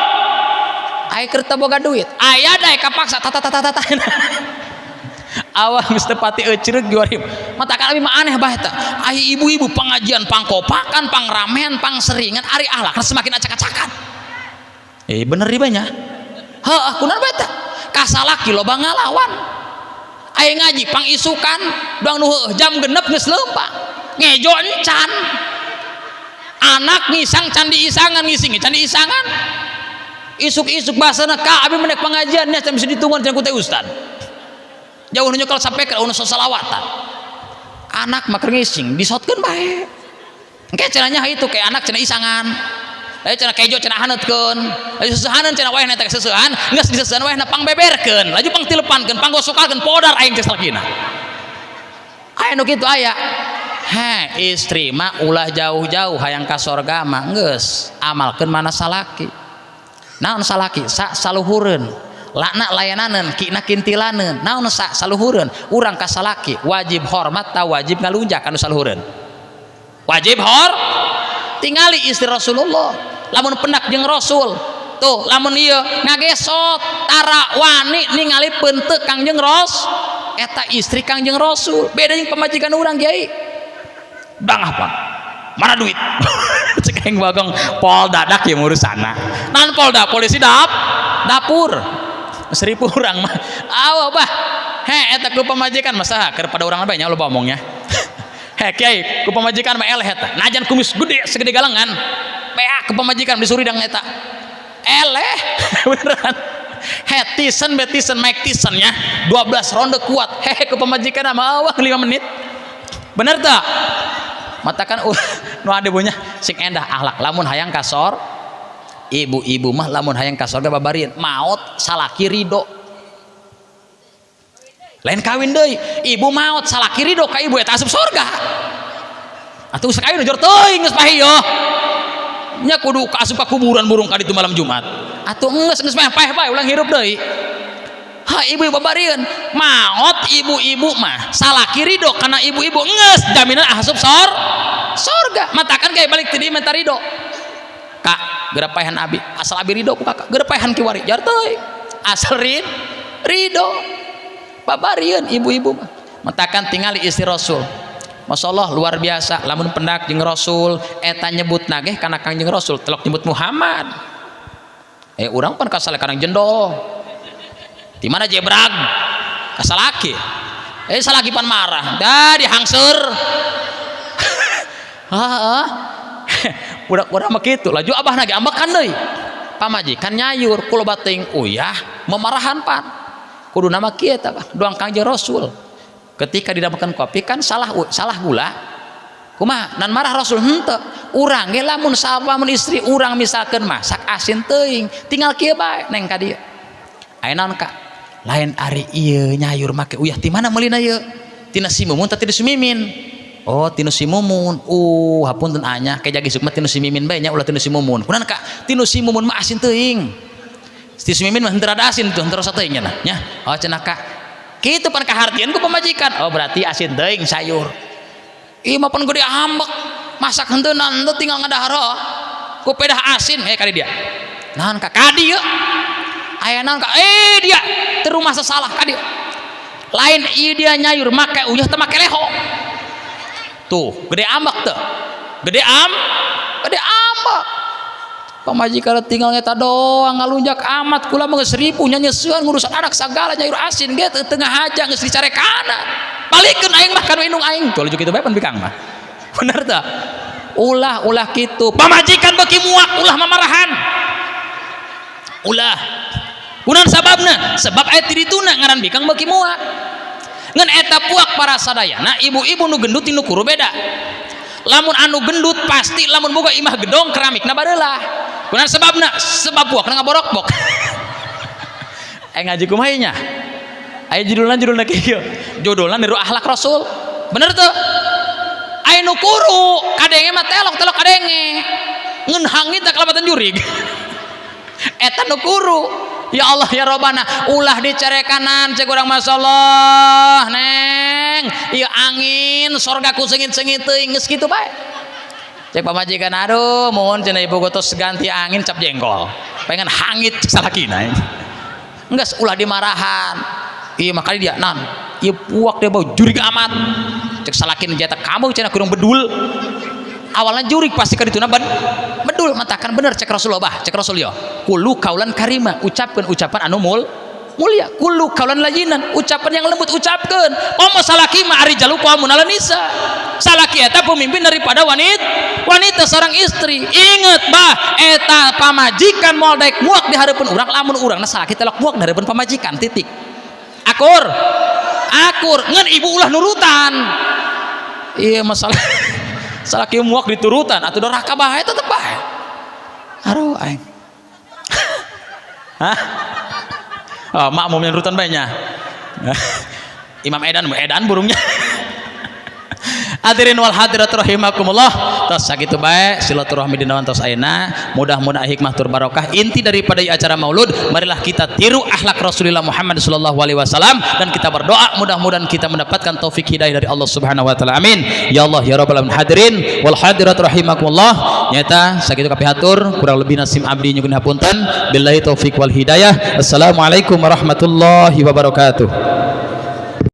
ai keur teu boga duit aya dae kapaksa tata tata tata awah geus teu pati eucreug juari matakan abi mah aneh bah eta ai ibu-ibu pengajian pangkopakan pangramean pangseringan ari akhlak semakin acak-acakan bener di banyak heuh kunaon bae eta kasalaki loba ngalawan ai ngaji pangisukan doang nu heueuh jam genep geus leumpang ngejo encan anak ngisang candi isangan ngising candi isangan isuk-isuk bahasana ka abi menek pengajian nya bisa ditungguan cenah ku teh ustad jauh nu nyekel sampai ka unu salawatan anak mah keur ngising disotkeun bae engke cenah nya itu kayak anak cenah isangan cenah kejo cenah haneutkeun laju sesehaneun cenah wayahna teh sesehan geus disesehan wayahna pangbeberkeun laju pangtilepankeun panggosokalkeun podar aing teh salakina aya nu kitu aya. He istri mah ulah jauh-jauh hayang ka sorga mah geus amalkeun mana salaki naon salaki sa saluhureun lakna layananeun kina kintilaneun naon sa saluhureun urang ka salaki wajib hormat ta wajib ngalunjak anu saluhureun wajib hor tingali istri Rasulullah lamun pendak jeung Rasul tuh lamun ieu ngagesot tara wani ningali peunteuk Kangjeng Ros eta istri Kangjeng Rasul beda jeung pamajikan urang kiai bang apa mana duit cek aing bagong polda dak ya urusana nan polda polisi dapur seribu urang mah awa bah he eta ku pamajikan masa keur pada urang banyak loba omongnya he kiai ku pamajikan mah eleh eta najan kumis gede segede galengan peak ku pamajikan disuridang eta eleh beneran he Tyson be Tyson Mike Tyson nya 12 ronde kuat hehe ku pamajikan mah awak 5 menit bener tak matakan nu ade punya sing endah akhlak lamun hayang kasor ibu-ibu mah lamun hayang ka sorga babarieun maot salaki ridho lain kawin deui ibu maot salaki ridho ka ibu eta asup sorga atuh geus kawin jor teuing geus paeh nya kudu ka asup ka kuburan burung ka ditu malam Jumat atuh geus geus paeh bae ulang hirup deui ha ibu babarieun maot ibu-ibu mah salaki ridho kana ibu-ibu geus jaminan asup sorga matakan kayak balik ti minta ridho kak geura paehan abi asal abi ridho ku kakak geura paehan kiwari jar teuing asal ridho babarieun ibu-ibu mah matakan tingali istri Rasul Masya Allah luar biasa lamun pendak jeung Rasul eta nyebut nageh kana Kangjeng Rasul telok nyebut Muhammad urang pan kasale kana jendol di mana jebrag kasalaki salaki pan marah dah dihangseur heeh budak-budak mah kitu laju abah nage ambekan deui pamajikan nyayur kulo bating uyah memarahan pan kudu nama kieu tah doang Kangjeng Rasul ketika didapatkan kopi kan salah gula kumaha nan marah Rasul henteu urang ge lamun lamun istri urang misalkeun masak asin teuing tinggal kieu bae neng ka dieu aya naon ka lain ari ieu nyayur make uyah ti mana meulina ieu tina si Mumun teh tina si Mimin oh tina si Mumun hapunten anya ke jagi sukma tina si Mimin bae nya ulah tina si Mumun kunaon ka tina si Mumun mah asin teuing Si Mimin mah henteu rada asin tuh, henteu rasa teuing nya. Nya. Oh cenah ka. Kitu pan kahartieun ku pamajikan. Oh berarti asin teuing sayur. Ieu mah pan gede ambek. Masak henteu henteu tinggal ngadahar. Ku pedah asin eh kali dia. Naon ka kadi yeuh. Aya naon ka eh dia teu rumah salah ka dia. Lain ieu dia nyayur make uyah teu make leho. Tuh, gede ambek teu. Gede ambek. Pamajikan tinggal ngeta doang ngalunjak amat kula mah geus ripuh nyanyeuseuan ngurusan anak sagala nyayur asin ge teu tengah haja geus dicarekana. Balikeun aing mah kanu indung aing. Tuh kitu bae pan bikang mah. Bener teu? Ulah ulah kitu. Pamajikan beuki muak ulah mamarahan. Ulah. Kunaon sababna? Sebab aya ti dituna ngaran bikang beuki muak. Ngan eta puak para sadayana ibu-ibu nu gendut nu kuru beda. Lamun anu gendut pasti lamun boga imah gedong keramikna bareulah. Kunaon sebabna? Sebab puakna ngaborokbok. Eh ngaji kumaha nya? Aya judulna judulna kieu. Judulna niru akhlak Rasul. Bener tuh? Aya nu kuru kadenge mah telok-telok kadenge. Ngeun hangit teh kalapatan jurig. Eta nu kuru. Ya Allah ya Robbana, ulah dicarekanan cek urang masyaallah neng. Ieu angin sorga ku sengit-sengit teuing geus kitu bae. Cek pamajikan aduh mohon cenah ibu tos ganti angin cap jengkol. Pengen hangit cek salakina. Geus ulah dimarahan. Ieu mah kali dia nan. Ieu puak dia bau jurig amat. Cek salakin jata kamu cenah kurang bedul. Awalnya jurig pasti ka dituna ban bedul matakan bener cek Rasulullah bah cek Rasul yo qulu qaulan karima ucapkeun ucapan anu mulia qulu qaulan layyinan ucapan yang lembut ucapkeun komo salaki mah arrijalu qawwamuna 'alan nisa salaki eta pemimpin daripada wanita seorang istri inget bah eta pamajikan moal daek muak di hareupeun urang lamun urangna salaki telok muak di hareupeun pamajikan titik akur akur ngan ibu ulah nurutan iya masalah salaki muak diturutan atau doraka bae tetep bae aduh aing. Hah? Oh, makmum yang nurutan bae nya. Imam edan edan burungnya. Hadirin wal hadirat rahimakumullah. Tos sakitu bae silaturahmi dina tos ayeuna. Mudah-mudahan hikmah tur barokah. Inti daripada acara maulud, marilah kita tiru akhlak Rasulullah Muhammad sallallahu alaihi wasallam dan kita berdoa mudah-mudahan kita mendapatkan taufik hidayah dari Allah Subhanahu wa taala. Amin. Ya Allah ya rabbal alamin. Hadirin wal hadirat rahimakumullah. Nyata sakitu kapihatur, kurang lebih nasim abdi nyuhun hapunten. Billahi taufik wal hidayah. Assalamualaikum warahmatullahi wabarakatuh.